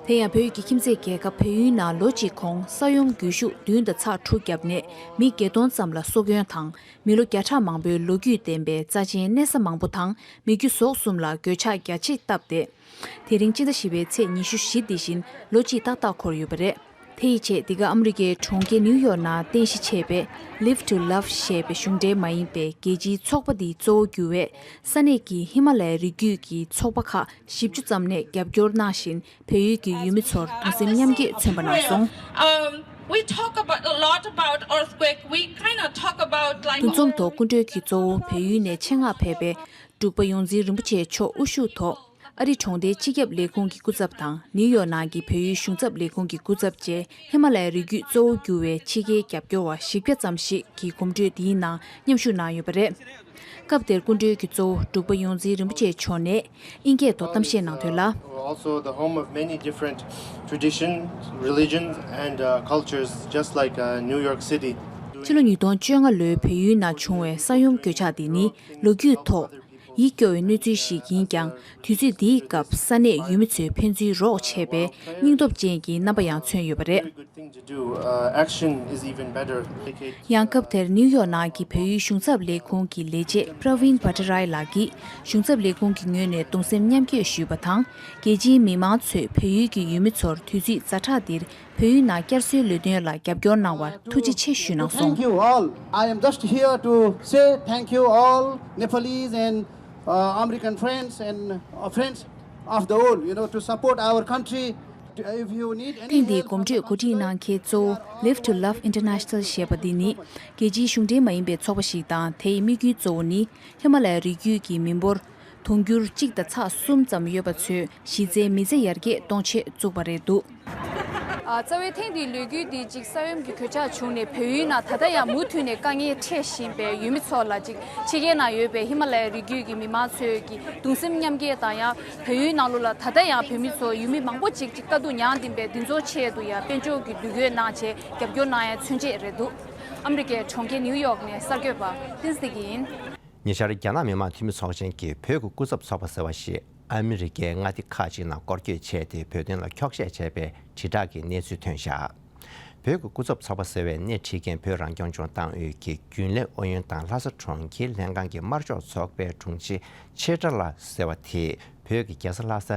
དེ་ཡང་བོད་ཀྱི་ཁྱིམ་མཚེས་རྒྱལ་ཁབ་བལ་ཡུལ་ནང་ལོ་གཅིག་གོང་ས་ཡོམ་རྒུད་ཤུགས་བདུན་དང་ཚེག་དྲུག་བརྒྱབ་ནས་མི་བརྒྱད་སྟོང་ཙམ་ལ་སྲོག་སྐྱོན་དང་། མི་ལོ་བརྒྱ་ཕྲག་མང་པོའི་ལོ་རྒྱུས་ལྡན་པའི་རྩ་ཆེན་གནས་ས་མང་པོ་དང་མི་རྒྱུ་ཟོག་གསུམ་ལ་གོད་ཆག་རྒྱ་ཆེ་བཏབ་སྟེ། དེ་རིང་སྤྱི་ཟླ་བཞི་པའི་ཚེས་ཉི་ཤུ་བཞི་འདི་བཞིན་ལོ་གཅིག་ཏག་ཏག་འཁོར་ཡོད་པ་རེད། དེ་ཡི་ཆེད་འདི་ག་ཨ་མི་རི་ཀའི་གྲོང་ཁྱེར་ནིའུ་ཡོག་ནང་རྟེན་གཞི་བྱས་པའི་Live to Love ཞེས་པའི་གཞུང་འབྲེལ་མ་ཡིན་པའི་རྒྱལ་སྤྱིའི་ཚོགས་པ་འདིའི་གཙོ་བོ་གྱུར་བའི་ས་གནས་ཀྱི་ཧི་མ་ལ་ཡའི་རི་རྒྱུད་ཀྱི་ཚོགས་པ་ཁག་བཞི་བཅུ་ཙམ་ནས་རྒྱབ་སྐྱོར་གནང་བཞིན། བལ་ཡུལ་གྱི་ཡུལ་མི་ཚོར་གདུང་སེམས་མཉམ་སྐྱེད་མཚོན་པ་གནང་སོང་། Um, we talk about a lot about earthquake. We kind of talk about, like, དུས་འཛོམས་ཐོག་སྐུ་མགྲོན་གྱི་གཙོ་བོ་བལ་ཡུལ་ནས་ཆེད་མངགས་ཕེབས་པའི་འབྲུག་པ་ཡོངས་འཛིན་རིན་པོ་ཆེ་མཆོག་དབུ་བཞུགས་ཐོག་ཨ་རི་གྲོང་སྡེའི་སྤྱི་ཁྱབ་ལས་ཁུངས་ཀྱི་སྐུ་ཚབ་དང་ནིའུ་ཡོག་ནང་གི་བལ་ཡུལ་གཞུང་ཚབ་ལས་ཁུངས་ཀྱི་སྐུ་ཚབ་བཅས་ཧི་མ་ལ་ཡའི་རི་རྒྱུད་གཙོ་བོ་གྱུར་བའི་ཕྱི་རྒྱལ་རྒྱབ་སྐྱོར་བ་བཞི་བརྒྱ་ཙམ་ཞིག་གིས་གོམ་བགྲོད་འདིའི་ནང་མཉམ་ཞུགས་གནང་ཡོད་པ་རེད། སྐབས་དེར་སྐུ་མགྲོན་གྱི་གཙོ་བོ་འབྲུག་པ་ཡོངས་འཛིན་རིན་པོ་ཆེ་མཆོག་ནས་ཨིན་སྐད་ཐོག་གཏམ་བཤད་གནང་དོན་ལ། Also the home of many different traditions, religions, and, uh, cultures, just like, uh, New York City. ཕྱི་ལོ་ཉིས་སྟོང་བཅོ་ལྔ་ལོའི་བལ་ཡུལ་ནང་བྱུང་བའི་ས་ཡོམ་གོད་ཆག་འདི་ནི་ལོ་རྒྱུས་ཐོག་ཡིད་སྐྱོ་བའི་གནས་ཚུལ་ཞིག་ཡིན་ཀྱང་། དུས་ཚོད་འདིའི་སྐབས་ས་གནས་ཡུལ་མི་ཚོས་ཕན་ཚུན་རོགས་བྱས་པའི་སྙིང་སྟོབས་ཅན་གྱི་རྣམ་པ་ཡང་མཚོན་ཡོད་པ་རེད། Good thing to do. Uh, action is even better. ཡང་སྐབས་དེར་ནིའུ་ཡོག་ནང་གི་བལ་ཡུལ་གཞུང་ཚབ་ལས་ཁུངས་ཀྱི་ལས་བྱེད་Praveen Bhattarai ལགས་ཀྱིས་གཞུང་ཚབ་ལས་ཁུངས་ཀྱི་ངོས་ནས་གདུང་སེམས་མཉམ་སྐྱེད་ཞུས་པ་དང་། རྒྱལ་སྤྱིའི་མི་མང་ཚོས་བལ་ཡུལ་གྱི་ཡུལ་མི་ཚོར་དུས་ཚོད་ཛ་དྲག་འདིར་བལ་ཡུལ་ནང་བསྐྱར་གསོའི་ལས་དོན་ལ་རྒྱབ་སྐྱོར་གནང་བར་ཐུགས་རྗེ་ཆེ་ཞུས་གནང་སོང་། Thank you all. I am just here to say thank you all Nepalese and, uh, American friends and, uh, friends of the world, you know, to support our country. To, if you need any ཐེངས་འདིའི་གོམ་བགྲོད་གོ་སྒྲིག་གནང་མཁན་གཙོ་བོ་Live to Love International ཞེས་པ་འདི་ནི་རྒྱལ་སྤྱིའི་གཞུང་འབྲེལ་མ་ཡིན་པའི་ཚོགས་པ་ཞིག་དང་། དེའི་དམིགས་ཡུལ་གཙོ་བོ་ནི་ཧི་མ་ལ་ཡའི་རི་རྒྱུད་ཀྱི་མི་འབོར་དུང་ཕྱུར་གཅིག་དང་ཚེག་གསུམ་ཙམ་ཡོད་པ་ཚོའི་གཞི་རྩའི་མི་ཚེ་ཡར་རྒྱས་གཏོང་ཆེད་བཙུགས་པ་རེད་འདུག། ཨ། རྩ་བའི་ཐེངས་འདིའི་ལས་འགུལ་འདི་གཅིག་ས་ཡོམ་གྱི་གོད་ཆག་བྱུང་ནས་བལ་ཡུལ་ནང་ད་ལྟ་ཡང་མུ་མཐུད་ནས་དཀའ་ངལ་འཕྲད་བཞིན་པའི་ཡུལ་མི་ཚོ་ལ་གཅིག་ཕྱི་རྒྱལ་ནང་ཡོད་པའི་ཧི་མ་ལ་ཡའི་རི་རྒྱུད་ཀྱི་མི་མང་ཚོས་ཀྱི་གདུང་སེམས་མཉམ་སྐྱེད་དང་། ཡང་བལ་ཡུལ་ནང་ལོགས་ལ་ད་ལྟ་ཡང་བོད་མི་ཚོ་ཡུལ་མི་མང་པོ་ཅིག་ཅིག་དཀའ་སྡུག་མྱངས་བསྡད་པའི་འདི་ཚོའི་ཆེད་དུ་ཡང་དཔལ་འབྱོར་གྱི་འདུ་འགོད་གནང་བྱས་རྒྱབ་སྐྱོར་གནང་ཡ་མཚོན་ཆེད་རེད་འདུག། ཨ་མི་རི་ཀའི་གྲོང་ཁྱེར་ནིའུ་ཡོག་ནས་གསར་འགོད་པ་བསྟན་འཛིན་ཡིན། ཉེ་ཆར་རྒྱ་ནག་མི་དམངས་འཐུས་མི་ཚོགས་ཆེན་གྱིས་བོད་ཀྱི་སྐུ་ཚབ་ཚོགས་པ་ཟེར་བ་ཞིག་ཨ་མི་རི་ཀའི་མངའ་སྡེ་ཁག་ཅིག་ནང་སྐོར་སྐྱོད་བྱས་ཏེ། བོད་དོན་ལ་འཁྱོག་བཤད་བྱས་པའི་དྲིལ་བསྒྲགས་ཀྱི་གནས་ཚུལ་ཐོན་བཞག། བོད་ཀྱི་སྐུ་ཚབ་ཚོགས་པ་ཟེར་བའི་སྣེ་ཁྲིད་མཁན་བོད་རང་སྐྱོང་ལྗོངས་ཏང་ཨུད་ཀྱི་རྒྱུན་ལས་ཨུ་ཡོན་དང་ལྷ་ས་གྲོང་ཁྱེར་ལྷན་ཁང་གི་དམར་ཤོག་ཚོགས་པའི་དྲུང་ཆེ་ཆེ་ཏྲ་ལགས་ཟེར་བ་དེས་བོད་ཀྱི་རྒྱལ་ས་ལྷ་ས་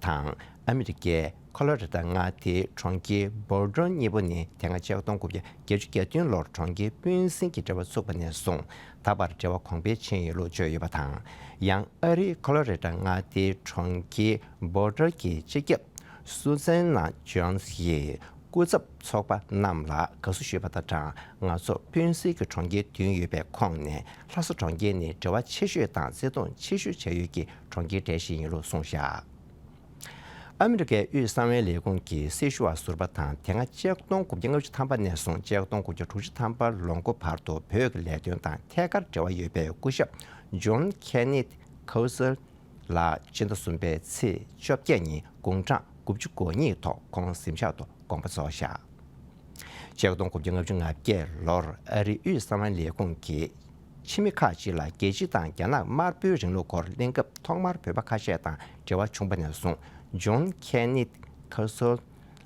དང་ཨ་མི་རི་ཀའི་ཁོ་ལོ་རེ་ཏ་མངའ་སྡེའི་གྲོང་ཁྱེར་བྷོ་ལྡར་གཉིས་པོ་ནི་དེ་སྔ་ཆིག་སྟོང་དགུ་བརྒྱ་བརྒྱད་ཅུ་གྱ་བདུན་ལོར་གྲོང་ཁྱེར་སྤུན་སྲིང་གི་འབྲེལ་བ་ཚུགས་པ་ནས་བཟུང་ད་བར་འབྲེལ་བ་གོང་འཕེལ་ཕྱིན་ཡོད་ལུགས་བརྗོད་ཡོད་པ་དང་། ཡང་ཨ་རིའི་ཁོ་ལོ་རེ་ཏ་མངའ་སྡེའི་གྲོང་ཁྱེར་བྷོ་ལྡར་གྱི་སྤྱི་ཁྱབ་སུ་ཛན་ན་ཇོན་སི་ཡིས་སྐུ་ཚབ་ཚོགས་པ་རྣམས་ལ་དགའ་བསུ་ཞུས་པ་དང་སྦྲགས། ང་ཚོ་སྤུན་སྲིང་གི་གྲོང་ཁྱེར་བདུན་ཡོད་པའི་ཁོངས་ནས་ལྷ་ས་གྲོང་ཁྱེར་ནི་འབྲེལ་བ་ཆེ་ཤོས་དང་བརྩེ་དུང་ཆེ་ཤོས་བྱ་ཡུལ་གྱི་གྲོང་ཁྱེར་གྲས་ཤིག་ཡིན་ལུགས་གསུངས་བཞག། ཨ་མི་རི་ཀའི་དབུས་གསང་བའི་ལས་ཁུངས་ཀྱི་སྲི་ཞུ་བ་ཟུར་པ་དང་། དེ་སྔ་ཆིག་སྟོང་དགུ་བརྒྱ་ལྔ་བཅུ་ཐམ་པ་ནས་བཟུང་ཆིག་སྟོང་དགུ་བརྒྱ་དྲུག་ཅུ་ཐམ་པ་ལོ་འགོ་བར་དུ་བོད་ཀྱི་ལས་དོན་དང་ཐད་ཀར་འབྲེལ་བ་ཡོད་པའི་སྐུ་ཞབས་ཇོན་ཁེ་ནེད་ཁའུ་སེལ་ལགས་སྤྱི་ཟླ་གསུམ་པའི་ཚེས་བཅོ་བརྒྱད་ཉིན་དགུང་གྲངས་དགུ་བཅུ་གོ་གཉིས་ཐོག་ཁོང་གཟིམ་ཤག་ཏུ་དགོངས་པ་རྫོགས་བཞག། ཆིག་སྟོང་དགུ་བརྒྱ་ལྔ་བཅུ་ང་བརྒྱད་ལོར་ཨ་རིའི་དབུས་གསང་བའི་ལས་ཁུངས་ཀྱི་ཕྱི་མི་ཁག་ཅིག་ལ་རྒྱལ་སྤྱི་དང་རྒྱ་ནག་དམར་པོའི་རིང་ལུགས་སྐོར་གླེང་སྐབས་ཐོག་མར་བོད་པ་ཁ་ཤས་དང་འབྲེལ་བ་བྱུང་བ་ནས་བཟུང་ཇོན་ཁེ་ནེད་ཁའུ་སེལ་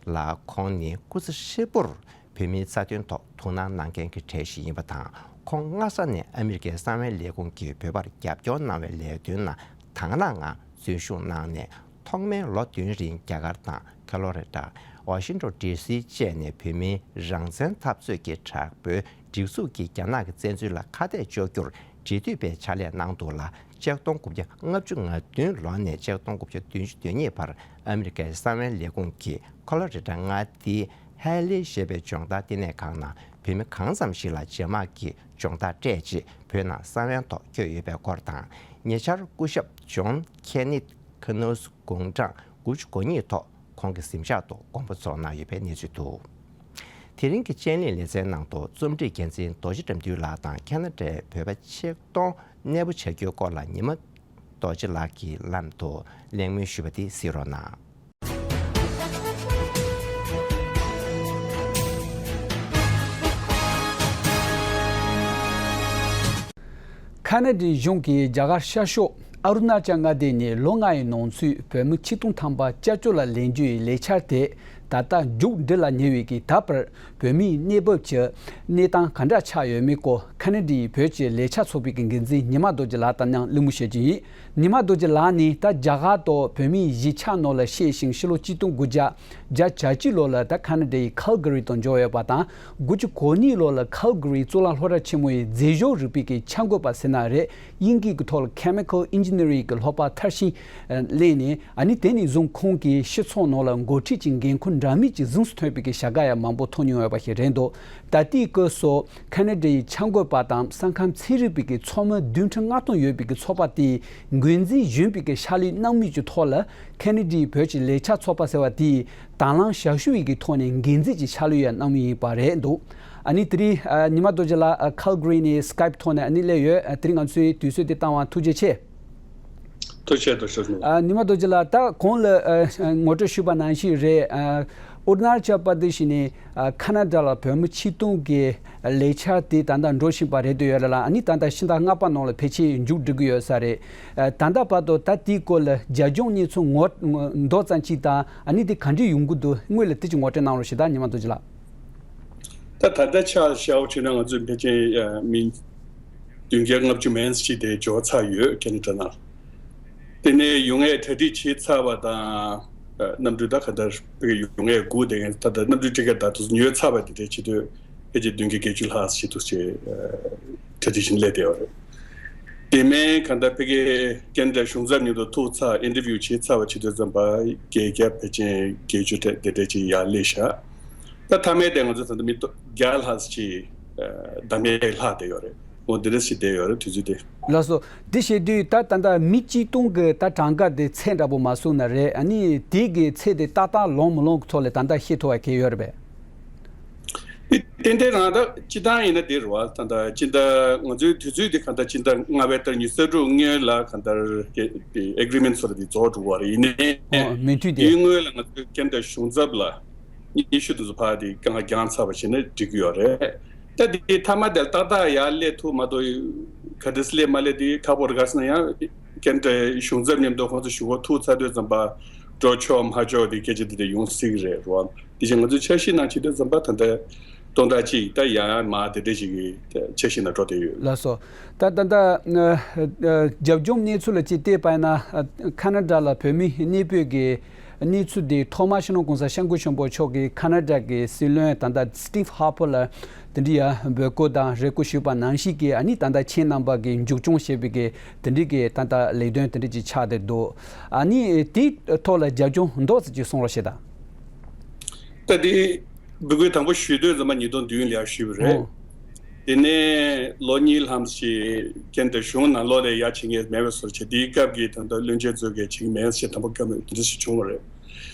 ལགས་ཁོང་ནི་སྐུ་ཚེ་ཧྲིལ་པོར་བོད་མིའི་རྩ་དོན་ཐོག་ཐུགས་སྣང་གནང་མཁན་གྱི་གྲས་ཤིག་ཡིན་པ་དང་། ཁོང་སྔ་ས་ནས་ཨ་མི་རི་ཀའི་གསང་བའི་ལས་ཁུངས་ཀྱིས་བོད་པར་རྒྱབ་སྐྱོར་གནང་བའི་ལས་དོན་ནང་དང་བླངས་ངང་འཛུལ་ཞུགས་གནང་ནས། ཐོག་མའི་ལོ་བདུན་རིང་རྒྱ་གར་དང་ཁེ་ལོ་རེ་ཏ། ཝ་ཤིང་ཏོན་ཌི་སི་བཅས་ནས་བོད་མིའི་རང་བཙན་འཐབ་རྩོད་ཀྱི་དྲག་པོའི་སྒྲིག་འཛུགས་ཀྱིས་རྒྱ་ནག་གི་བཙན་འཛུལ་ལ་ཁ་གཏད་གཅོག་རྒྱུར་འབྲེལ་མཐུད་པའི་ཕྱག་ལས་གནང་འདུག་ལ། ཆིག་སྟོང་དགུ་བརྒྱ་ལྔ་བཅུ་ང་བདུན་ལོ་ནས་ཆིག་སྟོང་དགུ་བརྒྱ་བདུན་ཅུ་དོན་གཉིས་བར་ཨ་མི་རི་ཀའི་གསང་བའི་ལས་ཁུངས་ཀྱིས་ཁེ་ལོ་རེ་ཏ་མངའ་སྡེའི་ཧེ་ལི་ཞེས་པའི་སྦྱོང་བརྡར་བསྟི་གནས་ཁང་ནང་བོད་མི་གང་འཚམ་ཞིག་ལ་རྗེས་མ་གི་སྦྱོང་བརྡར་སྤྲད་རྗེས་བོད་ནང་གསང་བའི་ཐོག་བསྐྱོད་ཡོད་པའི་སྐོར་དང་། ཉེ་ཆར་སྐུ་ཞབས་ཇོན་ཁེ་ནེད་ཁ་ནོས་དགུང་གྲངས་དགུ་བཅུ་གོ་གཉིས་ཐོག་ཁོང་གི་གཟིམ་ཤག་ཏུ་དགོངས་པ་རྫོགས་གནང་ཡོད་པའི་གནས་ཚུལ་འདུག། དེ་རིང་གི་སྤྱན་ལས་ལེ་ཚན་ནང་དུ་རྩོམ་སྒྲིག་འགན་འཛིན་རྡོ་རྗེ་དགྲ་འདུལ་ལགས་དང་ཁེ་ན་ཌའི་བོད་པ་ཆིག་སྟོང་གནས་སྤོ་བྱ་རྒྱུའི་སྐོར་ལ་ཉི་མ་རྡོ་རྗེ་ལགས་ཀྱི་ལམ་དུ་གླེང་མོལ་ཞུས་པ་དེ་གཟིགས་རོགས་གནང་། ཁ་ན་ཌའི་གཞུང་གིས་རྒྱ་གར་ཤར་ཕྱོགས་ ཨ་རུ་ན་ཅལ་མངའ་སྡེ་ནས་ལོ་ལྔ་ཡི་ནང་ཚུད་བོད་མི་ཆིག་སྟོང་ཐམ་པ་སྐྱབས་བཅོལ་ལ་ལེན་རྒྱུ་ཡི་ལས་འཆར་དེ་ད་ལྟ་མཇུག་སྒྲིལ་ལ་ཉེ་བའི་གི་ད་བར་བོད་མིའི་གནས་བབ་ཀྱི་གནས་སྟངས་ག་འདྲ་ཆགས་ཡོད་མེད་སྐོར་ཁ་ན་ཌའི་བོད་ཀྱི་ལས་འཆར་ཚོགས་པའི་གི་འགན་འཛིན་ཉི་མ་རྡོ་རྗེ་ལགས་དང་མཉམ་གླེང་མོལ་བྱེད་རྒྱུ་ཡིན། ཉི་མ་རྡོ་རྗེ་ལགས་ནི་ད་རྒྱ་གར་དང་བོད་མིའི་གཞིས་ཆགས་ནང་ལ་གཤེགས་ཤིང་ཕྱི་ལོ་ཆིག་སྟོང་དགུ་བརྒྱ་བརྒྱད་ཅུ་གྱ་གཅིག་ལོ་ལ་ད་ཁ་ན་ཌའི་ཁལ་ག་རི་དུ་འབྱོར་ཡོད་པ་དང་། དགུ་བཅུ་གོ་གཉིས་ལོ་ལ་ཁལ་ག་རིའི་གཙུག་ལག་སློབ་གྲྭ་ཆེན་མོའི་རྫས་སྦྱོར་རིག་པའི་གི་འཆར་འགོད་པ་ཟེར་ན་རེད། དབྱིན་སྐད་ཀྱི་ཐོག་ལ་Chemical Engineering གི་སློབ་པ་མཐར་ཕྱིན་ལེན་ནས། ཨ་ནི་དེ་ནས་བཟུང་ཁོང་གིས་སྤྱི་ཚོགས་ནང་ལ་འགོ་ཁྲིད་ཀྱི་འགན་ཁུར་འདྲ་མིན་གྱི་གཟེངས་སུ་ཐོན་པའི་གི་བྱ་དགའ་ཡང་མང་པོ་ཐོབ་མྱོང་ཡོད་པ་ཞིག་རེད་འདུག་ད་ལྟའི་སྐབས་སུ་ཁ་ན་ཌའི་འཆར་འགོད་པ་དང་ས་ཁམས་ཚན་རིག་པའི་གི་ཚོགས་མི་བདུན་ཁྲི་ལྔ་སྟོང་ཡོད་པའི་གི་ཚོགས་པ་དེའི་འགན་འཛིན་གཞོན་པའི་གི་ཕྱག་ལས་གནང་མུས་ཀྱི་ཐོག་ལ་ཁ་ན་ཌའི་བོད་ཀྱི་ལས་འཆར་ཚོགས་པ་ཟེར་བ་དེས་དང་བླངས་ཞབས་ཞུ་ཡི་གི་ཐོག་ནས་འགན་འཛིན་གྱི་ཕྱག་ལས་ཡང་གནང་མུས་ཡིན་པ་རེད་འདུག་ཨ་ནི་དེ་རིང་ཨ་ཉི་མ་རྡོ་རྗེ་ལགས་ཨ་ཁལ་ག་རི་ནས་Skype ཐོག་ནས་ཨ་ནི་སླེབས་ཡོད། ཨ་དེ་རིང་ང་ཚོའི་དུས་ཚོད་འདི་བཏང་བར་ཐུགས་རྗེ་ཆེ། ཐུགས་རྗེ་ཆེ། ཐུགས་རྗེ་ཆེ། ཨ་ཉི་མ་རྡོ་རྗེ་ལགས་ད་གོང་ལ་ཨ་ངོ་སྤྲོད་ཞུས་པ་ནང་བཞིན་རེད། ཨ་ཨ་རུ་ན་ཅལ་པར་དེ་ཤི་ནས་ཨ་ཁ་ན་ཌ་ལ་བོད་མི་ཆིག་སྟོང་གི་ལས་འཆར་དེ་ད་ལྟ་འགྲོ་བཞིན་པ་རེད་འདུག་ཡོད་ལ། ཨ་ནི་ད་ལྟ་ཕྱི་ཟླ་ལྔ་པ་ནང་ལ་ཕལ་ཆེར་མཇུག་སྒྲིལ་གི་ཡོད་ས་རེད། ཨ་ད་ལྟ་བར་དུ་ད་དེའི་སྐོར་ལ་རྒྱབ་ལྗོངས་གནས་ཚུལ་ངོ་མདོ་ཙམ་ཅིག་དང་། ཨ་ནི་དེ་ག་འདྲས་ཡོང་གི་འདུག་སྔོན་ལ་དེ་ཅིག་ངོ་སྤྲོད་གནང་རོགས་ཞེས་ད་ཉི་མ་རྡོ་རྗེ་ལགས། ད་ད་ལྟ་ཆ་བཞག་པ་བྱས་ན་ང་ཚོའི་ཕལ་ཆེར་མི་བདུན་བརྒྱ་ལྔ་བཅུ་མན་ཞིག་དེ་འབྱོར་ཚར་ཡོད། ཁ་ན་ཌ་ནང་། དེ་ནས་ཡོང་ཡས་གྲ་སྒྲིག་བྱས་ཚར་བ་དང་། གནམ་གྲུ་ད་ག་འདྲ་ཡོང་ཡས་སྒུག་བསྡད་མཁན། ད་ལྟ་གནམ་གྲུ་ཊི་ཀེ་ཊི་ད་དུ་ཉོས་ཚར་བ་དེ་འདྲ་བྱེད་དུས་ཕལ་ཆེར་བདུན་བརྒྱ་བརྒྱད་ཅུ་ལྷག་ཞིག་འདུག་ཅེས་གྲ་སྒྲིག་བྱས་ནས་སླེབས་བསྡད་ཡོད་རེད། དེ་མིན་གང་ལྟར་ཕ་གིའི་ཁ་ན་ཌ་གཞུང་ཚབ་མཉམ་དུ་ཐུག་ཚར། ཨིན་ཊར་བིའུ་བྱས་ཚར་བ་བྱེད་དུས་ཙམ་པ་བརྒྱད་བརྒྱ་ཕལ་ཆེར་བརྒྱད་ཅུ་དེ་འདྲ་ཅིག་ཡར་སླེབས་ཤག་ད་མཐའ་མའི་དེ་ང་ཚོ་ད་ལྟ་མི་བརྒྱ་ལྷག་ཅིག་བདམས་ཡས་ལྷག་བསྡད་ཡོད་རེད། འོ་འདི་འདྲ་ཞིག་བསྡད་ཡོད་རེད་དུས་ཚོད་དེ། ལགས་སོ། འདི་བཤད་དུས་ད་ད་ལྟ་མི་གཅིག་སྟོང་གི་ད་གྲངས་ཀ་དེ་ཚད་འདྲ་པོ་མ་གསུངས་ན་རེད། ཨ་ནི་དེ་གི་ཚད་དེ་ཏག་ཏག་ལོངས་མི་ལོངས་ཀྱི་ཐོག་ལ་ད་ལྟ་ཤེས་ཐུབ་པ་གལ་ཡོད་རེད་པས། དེ་ཏན་ཏན་རང་ད་སྤྱི་བཏང་ཡིན་ན་དེ་རེད་བ། ད་ལྟ་སྤྱི་ཟླ་ང་ཚོའི་དུས་ཚོད་དེ་གང་ལྟར་སྤྱི་ཟླ་ལྔ་པའི་ཏ་རིག་ཉི་ཤུ་རྩ་དྲུག་སྔོན་ལ་གང་ལྟར་ཨེ་གི་རི་མེན་ཊི་ཚོ་ལ་དེ་རྫོགས་འགྲོ་བ་རེད། ཡིན་ནའི་ཨོ་མི་མཐུད་དེ། དེའི་སྔོན་ལ་ང་ཚོའི་ཁ་ན་ཌ་གཞུང་ཚབ་ལ་སྙན་ཞུ་དེ་ཚོ་ཕར་དེ་གང་ག་བརྒྱངས་ཚར་བ་བྱས་ན་འགྲིག་གི་ཡོད་རེད། ད་དེ་མཐའ་མ་དེར་ཏག་ཏག་ཡར་སླེབས་ཐུབ་མ་གཏོགས་ག་འདྲ་སེ་སླེབས་མ་སླེབས་དེ་ཁག་པོ་རེད། ག་ཟེར་ན་ཡང་ཁ་ན་ཌ་གཞུང་ཚབ་མཉམ་དུ་ཁོང་ཚོ་ཞུ་སྒོ་ཐུག་ཚར་དུས་ཙམ་པ་འགྲོ་ཆོག་མ་ཆོག་དེ་སྐད་ཆ་དེ་འདྲ་ཡོང་སྲིད་ཀྱི་རེད་རོ། དེ་བཞིན་ང་ཚོས་འཆར་གཞི་ནང་བྱེད་དུས་ཙམ་པ་ད་ལྟ་སྟོང་ཕྲག་གཅིག་ད་ཡར་མར་དེ་འདྲ་ཞིག་གི་འཆར་གཞི་ནང་འགྲོ་བསྡད་ཡོད། ལགས་སོ། ད་ད་ལྟ་ཨ་ཨ་རྒྱབ་ལྗོངས་གནས་ཚུལ་ལ་ཅིག་བལྟས་པ་ཡིན་ན། ཨ་ཁ་ན་ཌ་ལ་བོད་མི་གནས་སྤོས་ཀྱི་གནས་ཚུལ་དེ་ཐོག་མར་སྤྱི་ནོར་༸གོང་ས་༸སྐྱབས་མགོན་ཆེན་པོ་མཆོག་གིས་ཁ་ན་ཌ་གི་སྲིད་བློན་ད་ལྟ་སི་ཊིབ་ཧར་པར་ལ་དེ་འདྲའི་ཡ་འབོད་སྐུལ་དང་རེ་སྐུལ་ཞུས་པ་ནང་བཞིན་གྱི་ཨ་ནི་ད་ལྟ་ཁྱེད་རྣམ་པ་གི་མཇུག་སྐྱོང་བྱེད་པའི་གི་དེ་འདྲའི་གི་ད་ལྟ་ལས་དོན་དེ་འདྲ་ཅིག་ཆགས་བསྡད་འདུག་ཨ་ནི་དེའི་ཐོག་ལ་རྒྱབ་ལྗོངས་མདོར་ཙམ་ཅིག་གསུང་རོགས་བྱེད་དང་། ད་དེ་འབོད་སྐུལ་དང་པོ་ཞུས་དུས་ཙམ་པ་ཉིས་སྟོང་བདུན་ལ་ཞུས་པ་རེད། ཨོ། དེ་ནས་ལོ་གཉིས་ལྷག་ཅིག་ཁ་ན་ཌ་གཞུང་ནང་ལོགས་ལ་ཡ་བྱེད་མཁན་མེད་པའི་བཟོ་འདྲ་བྱས། དེའི་སྐབས་ཀྱི་ད་ལྟ་བློན་ཆེན་ཚོས་ག་བྱེད་ཀྱི་མེད་ཟེར་དང་པོ་སྐབས་དེ་འདྲ་ཞིག་བྱུང་བ་རེད།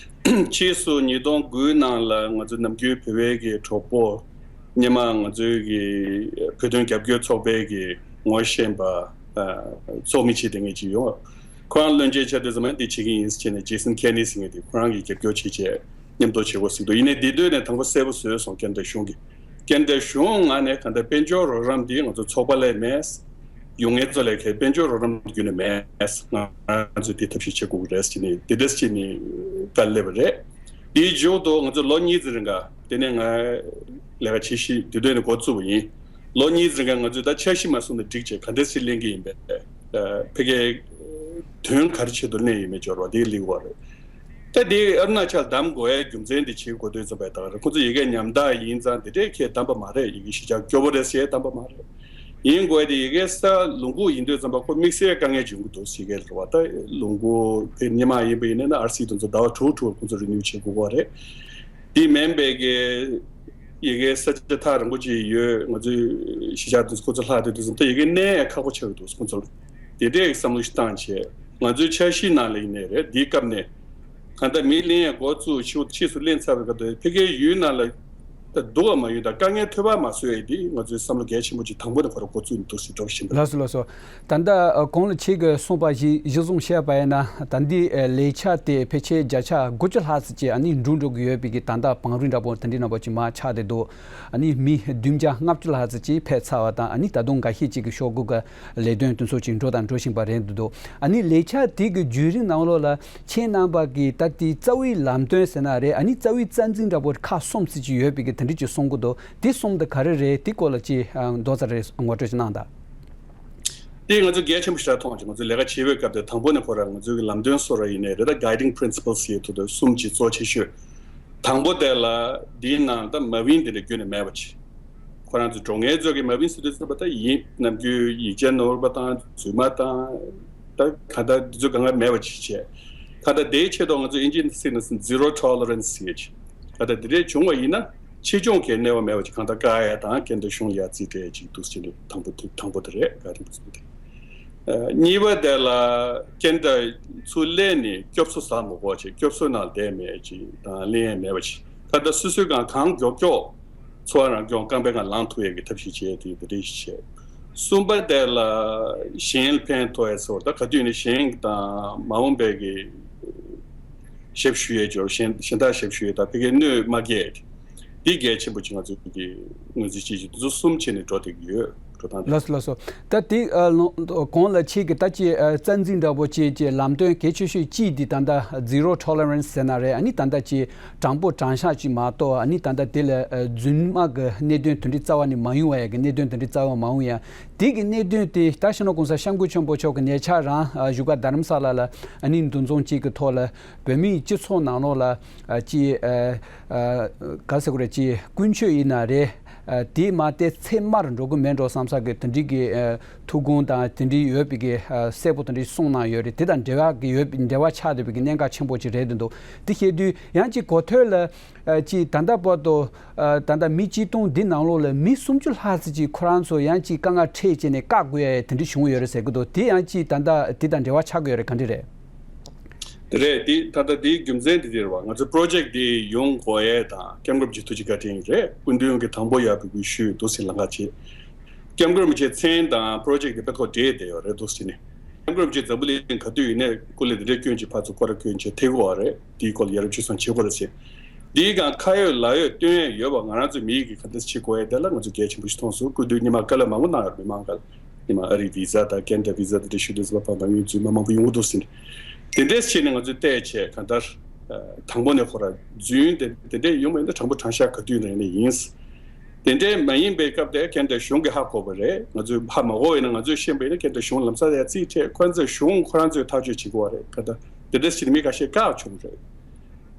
ཕྱིས་སུ་ཉིས་སྟོང་དགུའི་ནང་ལ་ང་ཚོ་ནམ་རྒྱུན་བོད་པའི་གི་གྲོགས་པོ་སྔོན་མ་ང་ཚོའི་གི་བོད་དོན་རྒྱབ་སྐྱོར་ཚོགས་པའི་གི་ངོ་ཤེས་པ་ཚོགས་མི་བྱས་བསྡད་མཁན་ཅིག་ཡོད། ཁོ་རང་བློན་ཆེན་ཆགས་དུས་ཙམ་པ་འདི་བྱེད་ཀྱི་ཡིན་ཟེར་བྱས་ནས་ཇེ་སན་ཁེ་ནི་ཟེར་མཁན་དེ་ཁོ་རང་གིས་རྒྱབ་སྐྱོར་བྱས་བྱས་མཉམ་དུ་བྱེད་དགོས་ཟེར་འདུག་ཡིན་ནའི་འདི་དུས་ནས་དང་པོ་གསལ་པོ་བཟོས་སོང་ཁ་ན་ཌ་གཞུང་གིས། ཁ་ན་ཌ་གཞུང་ངོས་ནས་གང་ལྟར་དཔལ་འབྱོར་རོགས་རམ་འདི་ང་ཚོ་ཚོགས་པ་ལས་མེད། ཡོང་མཁན་ཚོ་ལས་ཁེ་དཔལ་འབྱོར་རོགས་རམ་བརྒྱུད་ནས་མེད། ང་ཚོས་དེ་ཐབས་ཤེས་བྱེད་དགོས་ཀྱི་རེད་ཟེར་ནས་དེ་འདྲ་ཟེར་ནས་བཀའ་སླེབས་པ་རེད། དེའི་མཇུག་ཏུ་ང་ཚོ་ལོ་གཉིས་ཙམ་རིང་ག་དེ་ནས་ང་ལས་ཀ་བྱེད་ཤེས་དེ་དུས་ནས་འགོ་བཙུགས་པ་ཡིན། ལོ་གཉིས་ཙམ་རིང་ག་ང་ཚོས་ད་འཆར་གཞི་མ་བཟོས་ན་འགྲིག་བྱས་ག་འདྲ་ཟེར་ལེན་གྱི་ཡིན་པས། ཕ་གིའི་དོན་ག་རེ་ཆེད་དུ་ལེན་ཡོད་མེད་འབྱོར་བ་དེ་ལེགས་པ་རེད། ད་དེ་ཨ་རུ་ན་ཅལ་བདམས་དགོས་ཡའི་རྒྱུ་མཚན་དེ་བྱེད་དགོས་དུས་ཙམ་པའི་ད་ག་རེ་ཁོང་ཚོ་ཡ་གི་ཉམ་ཐག་ཡིན་ཙང་དེ་འདྲས་ཁས་བདམས་པ་མ་རེད། ཡ་གི་གཞིས་ཆགས་སྐྱོ་པོ་རེད་ཟེར་བདམས་པ་མ་རེད། ཡིན་དགོས་དེ་ཡ་གི་ས་ལུང་ཁུག་ཡིན་དུས་ཙམ་པ་ཁོ་དམིགས་བསལ་དཀའ་ངལ་འབྱུང་གི་འདུག་ཟེར་གི་རེད་བ། ད་ལུང་ཁུག་དེ་སྔོན་མ་ཡིན་པ་ཡིན་ན་ཨར་སི་དེ་ཚོ་ཟླ་བ་དྲུག་དྲུག་ཁོང་ཚོ་རི་ནིའུ་བྱེད་དགོས་པ་རེད། དེ་མིན་པའི་གི་ཡ་གི་ས་ཆ་ཐག་རིང་པོ་ཅིག་ཡོད། ང་ཚོའི་གཞིས་ཆགས་དེ་ཚོ་ཁོ་ཚོ་ལྷག་དེ་དུས་ཙམ་ད་ཡ་གི་གནས་ཡང་ཁག་པོ་ཆགས་ཀྱི་འདུག་ཁོ་ཚོ་དེ་འདྲས་བསམ་བློ་ཞིག་བཏང་བྱས་ང་ཚོའི་འཆར་གཞིའི་ནང་ལ་ཡིན་ནའི་རེད། དེའི་སྐབས་ནས་གང་ལྟར་མི་ལེན་ཡང་འགོ་བཙུགས་ཕྱིས་ཕྱིས་སུ་ལེན་ཚར་བའི་སྐབས་དུ་ཕ་གིའི་ཡུལ་ནང་ལ་ ད་སྡུག་པ་མ་ཡོང་དང་དཀའ་ངལ་འཕྲད་པ་མ་བཟོ་ཡ་དེ་ང་ཚོའི་བསམ་བློ་གལ་ཆེན་པོ་ཅིག་དང་པོ་ནས་ཁོ་རང་འགོ་བཙུགས་ནས་འདུག་སེ་འགྲོ་བཞིན་པ་རེད། ལགས་སོ་ལགས་སོ། ད་ལྟ་ཨ་གོང་ལ་ཁྱེད་ཀྱིས་གསུངས་པ་བཞིན་གཞི་བཟུང་བྱས་པ་ཡིན་ན་ད་འདི་ཨ་ལས་འཆར་དེ་ཕལ་ཆེར་བརྒྱ་ཆ་དགུ་བཅུ་ལྷག་ཙམ་ཅིག་ཨ་ནི་འགྲུབ་འགྲོ་གི་ཡོད་པའི་གི་ད་ལྟ་བང་རིམ་འདྲ་པོ་དེ་འདྲའི་རྣམ་པ་ཅིག་མར་ཆགས་བསྡད་འདུག་ཨ་ནི་མི་བདུན་བརྒྱ་ལྔ་བཅུ་ལྷག་ཙམ་ཅིག་ཕེབས་ཚར་བ་དང་ཨ་ནི་ད་དུང་འགའ་ཤས་ཅིག་གི་ཤོག་སྒོ་གི་ལས་དོན་དེ་ཚོ་ཅིག་འགྲོ་དང་འགྲོ་བཞིན་པ་རེད་འདུག་ཨ་ནི་ལས་འཆར་དེ་གི་བརྒྱུད་རིམ་ནང་ལོགས་ལ་ཁྱེད་རྣམ་པ་གི་ད་ལྟའི་རྩ་བའི་ལམ་སྟོན་ཟེར་ན་རེད། ཨ་ནི་རྩ་བའི་རྩ་འཛིན་འདྲ་པོ་ཁག་གསུམ་ཙམ་ཅིག་ཡོད་པའི་གི་དེ་འདྲ་ཅིག་གསུང་གི་འདུག་དེ་གསུམ་དེ་ག་རེ་རེད། དེ་སྐོར་ལ་ཅིག་ཨ་མདོ་ཙམ་རེ་ངོ་སྤྲོད་ཅིག་གནང་དང་། དེ་ང་ཚོ་གལ་ཆེན་པོ་ཞེ་དྲག་མཐོང་བྱུང་། ང་ཚོ་ལས་ཀ་བྱེད་པའི་སྐབས་དེ་དང་པོ་ནས་ཁོ་རང་ང་ཚོའི་གི་ལམ་སྟོན་བཟོ་ར་ཡིན་ནའི་རེད། ད་guiding principles ཡི་ཐོག་ཏུ་གསུམ་ཅིག་གཙོ་ཆེ་ཤོས། དང་པོ་དེ་ལ་འདིའི་ནང་ད་མ་བིན་དེ་འདྲ་ཁྱོན་ནས་མེད་པ་ཅིག་ཁོ་རང་ཚོ་འགྲོ་མཁན་ཚོ་གི་མ་བིན་ཟེར་དུས་ཙམ་པ་ད་ཡིན་ནམ་རྒྱུན་ཡིག་ཆ་ནོར་བ་དང་རྫུན་མ་དང་ད་ག་ད་འདི་ཚོ་གང་ག་མེད་པ་ཅིག་བྱས། ག་ད་དེའི་ཆེད་དུ་ང་ཚོ་ཨིན་ཇིའི་ཚིག་ནང་zero tolerance ཟེར་ཡ་ཅིག་ག་ད་དེ་འདྲས་བྱུང་བ་ཡིན་ན་ཕྱིས་འབྱུང་གི་གནས་བབ་མེད་པ་ཅིག་གང་ལྟར་བཀག་ཡ་དང་ཁེ་ད་གཞུང་ལ་ཡ་རྩིས་སྤྲད་ཅིག་འདུག་ཟེར་ནས་དང་པོ་དེ་དང་པོ་དེ་རེད། ག་རེ་འདུག་ཟེར་ནས་དེ། གཉིས་པ་དེ་ལ་ཁེ་ད་ཚུར་སླེབས་ནས་སྐྱོབ་གསོ་ཟ་མི་དགོས་ཅིག་སྐྱོབ་གསོ་ནང་བསྡད་མེད་ཅིག་དང་ལེན་ཡ་མེད་པ་ཅིག་ག་ད་སོ་སོའི་གང་གང་མགྱོགས་མགྱོགས་འཚོ་བ་རང་སྐྱོང་རྐང་པའི་སྒང་ལངས་ཐུབ་ཡ་གི་ཐབས་ཤེས་བྱས་དེ་དེ་འདྲས་ཤིག་བྱས། གསུམ་པ་དེ་ལ་གཞན་ལ་ཕན་ཐོགས་ཡ་ཚོར་ད་ག་དུས་ནས་གཞན་དང་མ་འོངས་པའི་གི་ཞབས་ཞུ་ཡས་འབྱོར་གཞན་གཞན་དག་ཞབས་ཞུ་ཡས་དང་ཕ་གིའི་གནོད་མ་སྐྱེལ་འདི་གལ་ཆེན་པོ་ཅིག་ང་ཚོ་གི་ངོས་འཛིན་བྱེད་ཀྱི་འདུག་གསུམ་བྱས་ནས་འགྲོ་བསྡད་ཀྱི་ཡོད། འགྲོ་སྟངས་དེ། ལགས་སོ་ལགས་སོ། ད་དེ་ཨ་ལོ་གོང་ལ་ཁྱེད་ཀྱི་ད་ཅི་ཨ་རྩ་འཛིན་འདྲ་པོ་ཅིག་ཅིག་ལམ་སྟོན་གལ་ཆེ་ཤོས་གཅིག་འདི་ད་ལྟ་zero tolerance ཟེར་ན་རེད། ཨ་ནི་ད་ལྟ་ཅིག་དྲང་པོ་དྲང་བཞག་ཅིག་མ་གཏོགས་ཨ་ནི་ད་ལྟ་དེ་ལ་ཨ་རྫུན་མ་གི་གནད་དོན་དེ་འདྲའི་རྩ་བ་ནས་མ་ཡོང་བ་ཡ་གི་གནད་དོན་དེ་འདྲའི་རྩ་བ་མ་ཡོང་ཡ། དེ་གི་གནད་དོན་དེ་ད་སྤྱི་ནོར་༸གོང་ས་༸སྐྱབས་མགོན་ཆེན་པོ་མཆོག་གི་ཉེ་ཆར་རང་ཨ་བཞུགས་སྒར་རྡ་རམ་ས་ལ་ལ་ཨ་ནི་འདུ་འཛོམས་གཅིག་གི་ཐོག་ལ་བོད་མིའི་སྤྱི་ཚོགས་ནང་ལོགས་ལ་ཨ་ཅིག་ཨ་ཨ་ག་ཟེར་དགོས་རེད། ཅིག་ཀུན་སྤྱོད་ཡིན་ན་རེད། ཨ་དེ་མ་གཏད་ཚད་མར་འགྲོ་གི་མེད་འགྲོ་བསམ་ས་གི་དེ་འདྲའི་གི་ཨ་ཐུགས་དགོངས་དང་དེ་འདྲའི་ཡོད་པའི་གི་ཨ་གསལ་པོ་དེ་འདྲའི་གསུངས་གནང་ཡོད་རེད། དེ་དང་འབྲེལ་བ་གི་ཡོད་པའི་འབྲེལ་བ་ཆགས་བསྡད་པའི་གི་གནད་འགག་ཆེན་པོ་ཅིག་རེད་འདུག་དེ་བཤད་དུས་ཡང་ཅིག་གོ་ཐོས་ལ་ཨ་ཅིག་ད་ལྟ་བར་དུ་ཨ་ད་ལྟ་མི་སྤྱི་སྟོང་འདི་ནང་ལོགས་ལ་མི་སུམ་ཅུ་ལྷག་ཙམ་ཅིག་ཁོ་རང་ཚོ་ཡང་ཅིག་དཀའ་ངལ་འཕྲད་བྱས་ནས་བཀག་དགོས་ཡ་དེ་འདྲ་བྱུང་ཡོད་རེད་ཟེར་གི་འདུག་དེ་ཡང་ཅིག་ད་ལྟ་དེ་དང་འབྲེལ་བ་ཆགས་ཀྱི་ཡོད་རེད། ག་འདྲ་རེད། དེ་རེད། དེ་ད་ལྟ་དེའི་རྒྱུ་མཚན་དེ་དེ་རེད་བ། ང་ཚོ་པྲོ་ཇེཀ་དེ་ཡོང་དགོས་ཡས་དང་སྐྱབས་མགོན་རིན་པོ་ཆེ་བཀའ་དྲིན་རེད། སྐུ་མདུན་གྱི་དང་པོ་ཡར་འབོད་སྐུལ་ཞུས་འདུག་སེ་ལམ་ཁ་བྱས། སྐྱབས་མགོན་རིན་པོ་ཆེའི་མཚན་དང་པྲོ་ཇེཀ་དེ་དཔེ་ཐོག་འབྲེལ་བསྡད་ཡོད་རེད་འདུག་སེ་ནས། སྐྱབས་མགོན་རིན་པོ་ཆེ་འཛམ་བུ་གླིང་ག་དུས་ཡིན་ནའི་སྐུ་ལས་དེ་འདྲའི་སྐྱོན་ཅིག་ཕར་ཚུར་སྐོར་ར་སྐྱོན་ཅིག་ཐེབས་ཀྱི་ཡོད་རེད། དེའི་སྐོར་ལ་ཡ་རབས་བཅོས་སོང་བྱེད་དགོས་རེད་ཟེར། དེའི་སྒང་ཁ་ཡོད་ལག་ཡོད་སྟོན་ཡས་ཡོད་པ་ང་རང་ཚོ་མི་ཡིས་གི་ག་འདྲ་བྱེད་དགོས་ཡས་དེ་ལ་ང་ཚོ་གལ་ཆེན་པོ་ཞིག་མཐོང་སོང་། སྐུ་མདུན་ཉི་མ་བཀའ་སློབ་མང་པོ་གནང་ཡོད་རེད། མི་མང་ག་ལ། ཉི་མ་ཨ་རིའི་བི་ཟ་དང་ཀེ་ན་ཌ་བི་ཟ་དེ་འདྲ་ཞུ་དུས་ཙམ་པ་ཕར་མ་ཡོང་རྫུན་མ་མང་པོ་ཡོང་གི་འདུག་ཟེར་ནས། དེ་འདྲས་བྱས་ནས་ང་ཚོས་བལྟས་བྱས་གང་ལྟར་ཨ་དང་པོ་ནས་ཁོ་ར་རྫུན་དེ་དེ་འདྲས་ཡོང་བ་ཡིན་ན་དྲང་པོ་དྲང་བཞག་ག་དུས་ནས་ཡིན་ན་ཡིན། དེ་འདྲས་མ་ཡིན་པའི་སྐབས་དེ་ཀེ་ན་ཌ་གཞུང་གིས་ཧ་གོ་བ་རེད། ང་ཚོས་ཧ་མ་གོ་བ་ཡིན་ན་ང་ཚོས་ཤེས་པ་ཡིན་ན་ཀེ་ན་ཌ་གཞུང་ལམ་སང་ཡ་རྩིས་སྤྲད། ཁོ་ཚོས་གཞུང་ཁོ་རང་ཚོས་ཐག་གཅོད་བྱེད་དགོས་བ་རེད། གང་ལྟར་དེ་འདྲས་བྱས་ནས་མི་ཁ་ཤས་བཀག་བྱུང་རེད།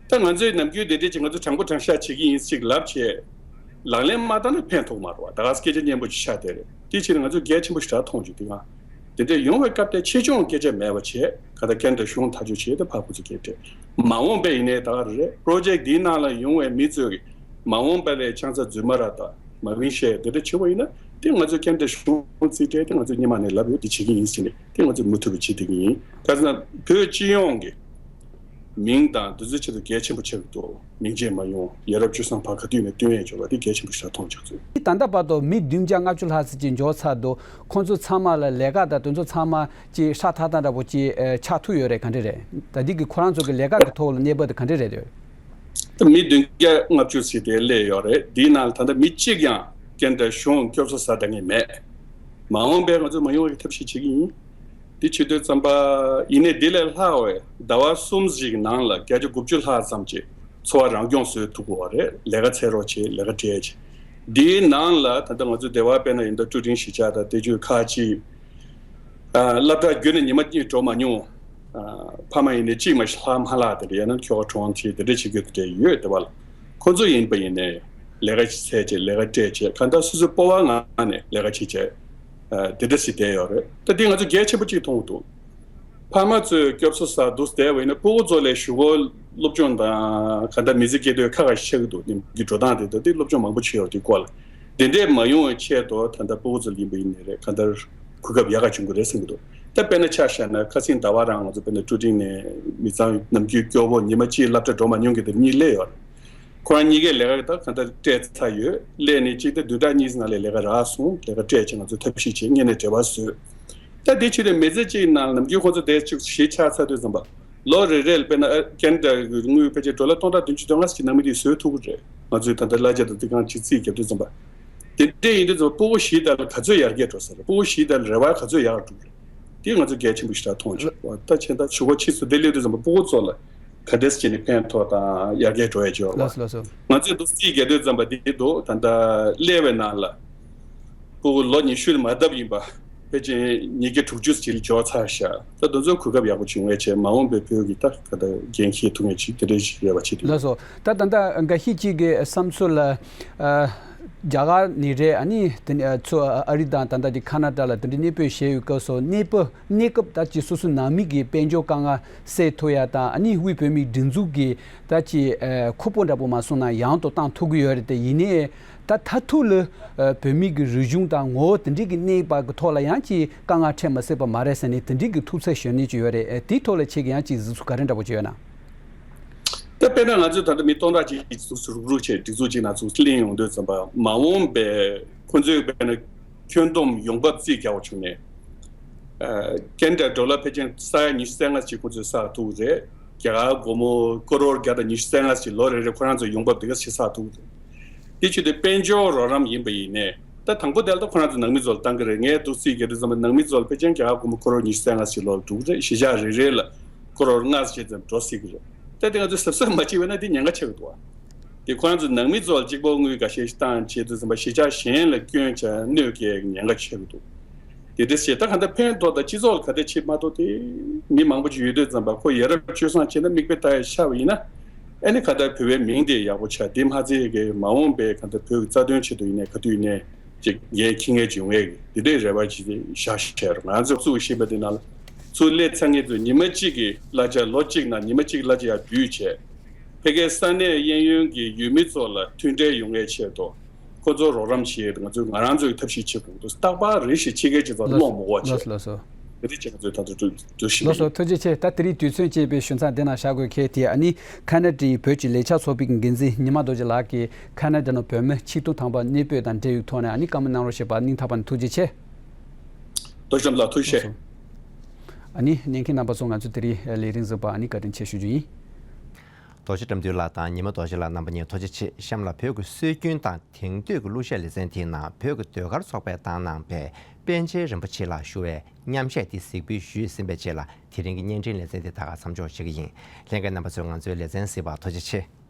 ད་ང་ཚོས་ནམ་རྒྱུན་དེ་འདྲས་ཅིག་ང་ཚོ་དྲང་པོ་དྲང་བཞག་བྱེད་ཀྱི་ཡིན་ཅིག་ལབ་བྱས། ལག་ལེན་མ་བསྟར་ན་ཕན་ཐོགས་མ་རེད་བ། ད་ག་སྐད་ཆ་སྙན་པོ་ཅིག་ཆགས་བསྡད་རེད། དེ་བྱས་ནས་ང་ཚོས་གལ་ཆེན་པོ་ཞེ་དྲག་མཐོང་བྱུང་། དེ་སྒང་དེ་འདྲས་ཡོང་བའི་སྐབས་དེ་ཆེ་ཆུང་སྐད་ཆ་མེད་པ་བྱས་ག་ད་ཀེ་ན་ཌ་གཞུང་ཐག་གཅོད་བྱས་ཏེ་ཕར་ཁོ་ཚོས་སྐད་སྤྲད། མ་འོངས་པའི་ཡིན་ནའི་ད་ག་རེ་རེད། པྲོ་ཇེཀ་འདིའི་ནང་ལ་ཡོང་བའི་མི་ཚོས་ཀྱི་མ་འོངས་པ་ལ་ཆང་ས་རྫུན་མ་ར་ད་མ་བིན་བཤད་དེ་འདྲ་བྱེད་པ་ཡིན་ན་དེ་ང་ཚོས་ཀེ་ན་ཌ་གཞུང་རྩིས་སྤྲད་དེ་ང་ཚོས་སྔོན་མ་ནས་ལབ་ཡོད། དེ་བྱེད་ཀྱི་ཡིན་ཟེར་ནས་དེ་ང་ཚོས་མུ་མཐུད་པ་བྱེད་བསྡད་ཀྱི་ཡིན། ག་ཟེར་ན་བོད་སྤྱི་ཡོངས་ཀྱི་མིང་དང་དེ་ཚོའི་ཆེད་དུ་གལ་ཆེན་པོ་ཆགས་ཀྱི་འདུག་མིང་ཆད་མ་ཡོང་། ཡ་རབས་སྤྱོད་བཟང་ཕར་ག་དུས་ནས་སྟོན་ཡས་འབྱོར་བ་དེ་གལ་ཆེན་པོ་ཞིག་མཐོང་ཆགས་ཚུལ། ད་ལྟ་བར་དུ་མི་བདུན་བརྒྱ་ལྔ་བཅུ་ལྷག་ཙམ་ཅིག་འབྱོར་ཚར་འདུག་ཁོང་ཚོ་ཚང་མ་ལ་ལས་ཀ་དང་དེ་ཚོ་ཚང་མ་ཅིག་ཧྲ་ཐག་ཐག་འདྲ་པོ་ཅིག་ཨ་ཆགས་ཐུབ་ཡོད་རེད། ག་འདྲ་རེད། ད་འདི་གི་ཁོ་རང་ཚོ་གི་ལས་ཀ་གི་ཐོག་ལ་གནས་བབ་དེ་ག་འདྲ་རེད་འདུག་ད་མི་བདུན་བརྒྱ་ལྔ་བཅུ་ཙམ་དེ་སླེབས་ཡོད་རེད། འདིའི་ནང་ལ་ད་ལྟ་མི་གཅིག་ཀྱང་ཀེ་ན་ཌ་གཞུང་སྐྱོབ་གསོ་ཟ་བསྡད་མཁན་མེད། མ་འོངས་པའི་ང་ཚོ་མ་ཡོང་བའི་ཐབས་ཤེས་བྱེད་ཀྱི་ཡིན། འདི་བྱེད་དུས་ཙམ་པ་ཡིན་ནའི་འདི་ལས་ལྷག་པའི་ཟླ་བ་གསུམ་ཞིག་ནང་ལ་བརྒྱ་ཆ་དགུ་བཅུ་ལྷག་ཙམ་ཅིག་འཚོ་བ་རང་སྐྱོང་བཟོ་ཐུབ་དགོས་པ་རེད། ལས་ཀ་འཚོལ་རོགས་བྱེད། ལས་ཀ་སྤྲད་བྱེད། འདིའི་ནང་ལ་ད་ལྟ་ང་ཚོ་སྡེ་བ་དཔེར་ན་ཡིན་ད་ཀྲུའུ་ཀྲིང་གཞིས་ཆགས་དང་དེ་བརྒྱུད་ཁག་ཅིག་ཨ་སློབ་གྲྭ་བརྒྱུད་ནས་ཉི་མ་གཉིས་འགྲོ་མ་མྱོང་། ཨ་ཕ་མ་ཡིན་ནའི་གཅིག་མ་ཤི་ལྷག་མ་ལྷག་དེ་འདྲ་ཡང་ན་ཁྱོ་ག་གྲོངས་བྱས་དེ་འདྲ་བྱེད་རྒྱུ་དེ་འདྲ་ཡོད། སྡེ་བ་ལ་ཁོ་ཚོ་ཡིན་པ་ཡིན་ནའི་ལས་ཀ་ཞིག་འཚོལ་བྱས་ལས་ཀ་སྤྲད་བྱས་གང་ལྟར་སོ་སོའི་སྤོབས་པ་ངང་ནས་ལས་ཀ་བྱེད་བྱས་ཨ་དེ་འདྲ་ཞིག་བསྡད་ཡོད་རེད། ད་འདི་ང་ཚོ་གལ་ཆེན་པོ་གཅིག་མཐོང་གི་འདུག་ཕ་མ་ཚོས་སྐྱོབ་གསོ་ཟ་འདུག་བསྡད་པ་ཡིན་ན་ཕྲུ་གུ་ཚོ་ལ་གཞུག་གུ་སློབ་སྦྱོང་དང་གང་ལྟར་མི་ཚེ་སྐྱེལ་དུས་ཁག་ཁག་ཆགས་ཀྱི་འདུག་ནི་གི་འགྲོ་སྟངས་དེ་ད་དེ་སློབ་སྦྱོང་མང་པོ་བྱས་ཡོད་དེ་སྐོར་ལ་དེ་འདྲས་མ་ཡོང་བའི་ཆེད་དུ་ད་ལྟ་ཕྲུ་གུ་ཚོ་ལ་ཡིན་པ་ཡིན་ནའི་རེད། གང་ལྟར་གོ་སྐབས་ཡག་ག་བྱུང་གི་རེད་བསམ་གྱི་འདུག་ད་དཔེར་ན་ཆ་བཞག་ན་ཁ་སང་ཟླ་བ་རང་ང་ཚོ་དཔེར་ན་ཀྲུའུ་ཀྲིང་ནས་མི་ཚང་ནམ་རྒྱུན་སྐྱོ་བོ་ཉི་མ་གཅིག་སློབ་གྲྭ་འགྲོ་མ་མྱོང་མཁན་དེ་གཉིས་སླེབས་ཡོད་རེད། ཁོ་རང་གཉིས་ཀས་ལས་ཀ་ད་ག་འདྲ་སྤྲད་ཚར་ཡོད། སླེབས་ནས་གཅིག་ད་བདུན་ཕྲག་གཉིས་ནང་ལ་ལས་ཀ་རག་སོང་། ལས་ཀ་སྤྲད་བྱས་ང་ཚོས་ཐབས་ཤེས་བྱས་སྔོན་ནས་འབྲེལ་བ་བཟོས། ད་དེ་ཕྱིར་མི་ཚེ་གཅིག་ནང་ནམ་རྒྱུན་ཁོ་ཚོ་དེ་གཅིག་གཞིས་ཆགས་ཚར་དུས་ཙམ་པ། ལོ་རེ་རེ་ལ་དཔེར་ན་ཨ་ཁེ་ན་ཌ་གི་དངུལ་ཕལ་ཆེར་ཌོ་ལར་སྟོང་ཕྲག་བདུན་ཅུ་དོན་ལྔ་ཞིག་ནང་མི་དེས་བཟོ་ཐུབ་ཀྱི་རེད། ང་ཚོས་ད་ལྟ་གླ་ཆ་དང་དེ་གང་ཅིག་རྩིས་རྒྱབ་དུས་ཙམ་པ། དེ་འདྲ་ཡིན་དུས་ཙམ་པ་སྤུ་གུ་བཞིའི་ཐད་ལ་ག་ཚོད་ཡར་རྒྱས་འགྲོ་ས་རེད། སྤུ་གུ་བཞིའི་ཐད་ལ་རེ་བ་ག་ཚོད་ཡར་འགྲོ་གི་རེད། དེ་ང་ཚོ་གལ་ཆེན་པོ་ཞིག་ལ་མཐོང་བྱུང་བ། ད་ཕྱིན་ད་ཕྱུག་པོ་ཕྱིས་སུ་དེ་སླེབས་དུས་ཙམ་པ་སྤུ་གུ་ཚོ་ལ་ག་འདྲས་བྱས་ནས་ཕན་ཐོགས་དང་ཡར་རྒྱས་འགྲོ་ཡ་ཅིག་ཡོད་ལ། ལགས་སོ་ལགས་སོ། ང་ཚོས་འདུག་རྩིས་རྒྱག་དུས་ཙམ་པ་དེ་འདུག་ད་ལྟ་སླེབས་པའི་ནང་ལ་སྤུ་གུ་ལོ་ཉི་ཤུ་ལས་མ་བཏབ་ཡིན་པ་ཕལ་ཆེར་ཉིས་བརྒྱ་དྲུག་ཅུ་ཅིག་ལ་འབྱོར་ཚར་ཤག་ད་དེ་ཚོ་གོ་སྐབས་ཡག་པོ་བྱུང་བས་བྱས་མ་འོངས་པའི་བོད་ཀྱི་ད་ག་ད་འགན་འཁྱེར་ཐུབ་མཁན་ཅིག་དེ་འདྲས་ཞིག་ཡོད་པ་ཆེད་དུ། ལགས་སོ། ད་ད་ལྟ་འགའ་ཤས་ཅིག་གི་བསམ་ཚུལ་ལ། ཨ། རྒྱ་གར་ནས་རེད། ཨ་ནི་དེ་ནས་ཚུར་ཨ་རི་དང་ད་ལྟ་དེ་ཁ་ན་ཌ་ལ་དེ་འདྲའི་གནས་སྤོས་བྱས་ཡོད་སྐབས་སུ་གནས་སྤོ་གནས་སྐབས་ད་ཅིག་སོ་སོའི་ནང་མི་གི་དཔལ་འབྱོར་དཀའ་ངལ་སེལ་ཐུབ་ཡ་དང་། ཨ་ནི་དབུས་བོད་མིའི་སྒྲིག་འཛུགས་ཀྱི་ད་ཅིག་ཨ་ཁུར་པོ་འདྲ་པོ་མ་སོང་ན་ཡང་དུ་བཏང་ཐུབ་ཀྱི་ཡོད་རེད་དེ། ཡིན་ནའི་ད་མཐར་ཐུག་ལ་ཨ་བོད་མི་གི་རིག་གཞུང་དང་ངོ་བོ་དེ་འདྲའི་གི་གནས་བབ་ཀྱི་ཐོག་ལ་ཡང་ཅིག་དཀའ་ངལ་འཕྲད་མ་སྲིད་པ་མ་རེད་ཟེར་ནས་དེ་འདྲའི་གི་ཐུགས་འཚབ་ཞུ་མཁན་ཅིག་ཡོད་རེད། ཨ་དེའི་ཐོག་ལ་ཁྱེད་ཀྱི་ཡང་ཅིག་གཟིགས་ཚུལ་ག་རེ་འདྲ་པོ་ཅིག་ཡོད་ན། ད་དཔེར་ན་ང་ཚོས་ད་ལྟ་མི་སྟོང་ཕྲག་གཅིག་ཚུགས་སུ་རུག་རུག་བྱས་སྒྲིག་འཛུགས་གཅིག་ནང་ཚུགས་སུ་གླེང་ཡོང་དུས་ཙམ་པ་མ་འོངས་པའི་ཁོ་ཚོས་དཔེར་ན་ཁྱོན་བསྡོམས་ཡོང་འབབ་རྩིས་རྒྱག་པ་བྱུང་ནས། ཨ་ཁེ་ན་ཌ་ཌོ་ལར་ཕལ་ཆེར་ས་ཡ་ཉི་ཤུ་རྩ་ལྔ་ཅིག་ཁོ་ཚོས་བསགས་ཐུབ་ཀྱི་རེད། རྒྱ་གར་སྒོར་མོ་ཀོ་རོར་བརྒྱ་དང་ཉི་ཤུ་རྩ་ལྔ་ཅིག་ལོ་རེ་རེ་ཁོ་རང་ཚོས་ཡོང་འབབ་དེ་ག་ཞིག་བསགས་ཐུབ་ཀྱི་རེད། དེ་བྱེད་དུས་དཔལ་འབྱོར་རོགས་རམ་ཡིན་པ་ཡིན་ནའི་ད་དང་པོ་དེ་ལ་ད་ཁོ་རང་ཚོ་ནང་མི་ཚོ་ལ་བཏང་གི་རེད། ངས་འདུག་རྩིས་རྒྱག་དུས་ཙམ་པ་ནང་མི་ཚོ་ལ་ཕལ་ཆེར་རྒྱ་གར་སྒོར་མོ་ཀོ་རོར་ཉི་ཤུ་རྩ་ལྔ་ཞིག་ལོ་ལ་འདུག་རེད། གཞིས་ཆགས་རེ་རེ་ལ་ཀོ་རོར་ལྔ་ཙམ་ཙམ་འགྲོ་སྲིད་ཀྱི་རེད། ད་དེ་ང་ཚོས་གཟབ་གཟབ་མ་བྱས་པ་ན་དེ་ཉེན་ཁ་ཆེ་གི་འདུག་ཨ། དེ་ཁོ་རང་ཚོ་ནང་མི་ཚོ་ལ་གཅིག་པོ་དངུལ་འགའ་ཤས་ཤིག་བཏང་བྱས་དུས་ཙམ་པ་གཞིས་ཆགས་གཞན་ལ་སྐྱོན་བྱ་གནོད་སྐྱེལ་ཉེན་ཁ་ཆེ་གི་འདུག་དེ་འདྲ་བྱས་ད་གང་ལྟར་ཕན་ཐོགས་དང་སྤྱི་ཚོགས་ལ་ག་འདྲ་བྱེད་མ་གཏོགས་དེ་མི་མང་པོ་ཅིག་ཡོད་དུས་ཙམ་པ་ཁོ་ཡ་རབས་སྤྱོད་བཟང་བྱས་ན་མིག་དཔེ་ལྟ་ཡ་ཤར་བ་ཡིན་ན། ཨ་ནི་ག་ད་བོད་པའི་མིང་དེ་ཡག་པོ་ཆགས། དེ་མ་ཚད་ཀྱི་མ་འོངས་པའི་ག་ད་བོད་ཀྱི་རྩ་དོན་ཆེད་དུ་ཡིན་ནའི་ག་དུས་ཡིན་ནའི་ཅིག་འགན་འཁྱེར་མཁན་ཅིག་ཡོང་ཡས་ཀྱི་དེ་འདྲའི་རེ་བ་ཅིག་བཞག་བཞག་རོགས། ང་ཚོ་བཙུགས་བཞིན་པ་དེ་ནང་ལ་ཚུར་སླེབས་ཚར་མཁན་ཚོས་ཉི་མ་གཅིག་གི་གླ་ཆ། ལོ་གཅིག་ནང་ཉི་མ་གཅིག་གླ་ཆ་ཡར་བསྡུས་བྱས། ཕ་གིའི་ས་གནས་གཡས་གཡོན་གྱི་ཡུལ་མི་ཚོ་ལ་མཐུན་འབྲེལ་ཡོང་ཡས་ཆེད་དུ། ཁོ་ཚོར་རོགས་རམ་བྱེད་ཡས་དེ་ང་ཚོས་ང་རང་ཚོའི་ཐབས་ཤེས་བྱེད་དགོས་འདུག་རྟག་པར་རེ་ཞིག་ཕྱི་རྒྱལ་སྤྱི་ཚོགས་ལ་ལགས་སོ། རྨོངས་མ་དགོས་ལགས་སོ། བྱེད། ལགས་སོ། དེ་རིགས་ཀྱི་ང་ཚོས་ད་དུང་འགྲོ་བཞིན་པ་ལགས་སོ། ཡིན། ཐུགས་རྗེ་ཆེ། ད་དེ་རིང་དུས་ཚོད་ཅེས་པའི་ཞུ་མཚམས་འདི་ན་བཞག་དགོས་གལ་ཏེ། ཨ་ནི་ཁ་ན་ཌའི་བོད་ཀྱི་ལས་འཆར་ཚོགས་པའི་འགན་འཛིན་ཉི་མ་རྡོ་རྗེ་ལགས་ཀྱིས་ཁ་ན་ཌ་ནང་བོད་མི་ཆིག་སྟོང་ཐམ་པ་གནས་སྤོས་དང་འབྲེལ་ཡོད་ཐོག་ནས་ཨ་ནི་བཀའ་མོལ་གནང་རོགས་ཞེས་པ་སྙིང་ཐག་པ་ནས་ཐུགས་རྗེ་ཆེ། རྡོ་རྗེ་ལགས་ཐུགས་རྗེ་ཆེ། ལགས་སོ། ཨ་ནི་གནད་མཁྱེན་རྣམ་པ་ཚོ། ང་ཚོ་དེ་རིང་ལས་རིམ་གཟིགས་པར་ཨ་ནི་བཀའ་དྲིན་ཆེ་ཞུ་རྒྱུ་ཡིན། རྡོ་རྗེ་བཀྲམ་འདུས་ལགས་དང་ཉི་མ་རྡོ་རྗེ་ལགས་རྣམ་པ་གཉིས་ཐུགས་རྗེ་ཆེ། གཤམ་ལ་བོད་ཀྱི་སྲོལ་རྒྱུན་དང་དེང་དུས་ཀྱི་གླུ་གཞས་ལེ་ཚན་དེའི་ནང་བོད་ཀྱི་ཟློས་གར་ཚོགས་པས་བཏང་གནང་བའི་པཎ་ཆེན་རིན་པོ་ཆེ་ལ་ཞུ་བའི་མཉམ་གཞས་དེ་གཟིགས་འབུལ་ཞུས་ཟིན་པའི་རྗེས་ལ་དེ་རིང་གི་བརྙན་འཕྲིན་ལེ་ཚན་དེ་ད་ག་མཚམས་འཇོག་བྱེད་ཀྱི་ཡིན། ལྷན་རྒྱས་རྣམ་པ་ཚོས་ང་ཚོའི་ལེ་ཚན་གཟིགས་པར་ཐུགས་རྗེ་ཆེ།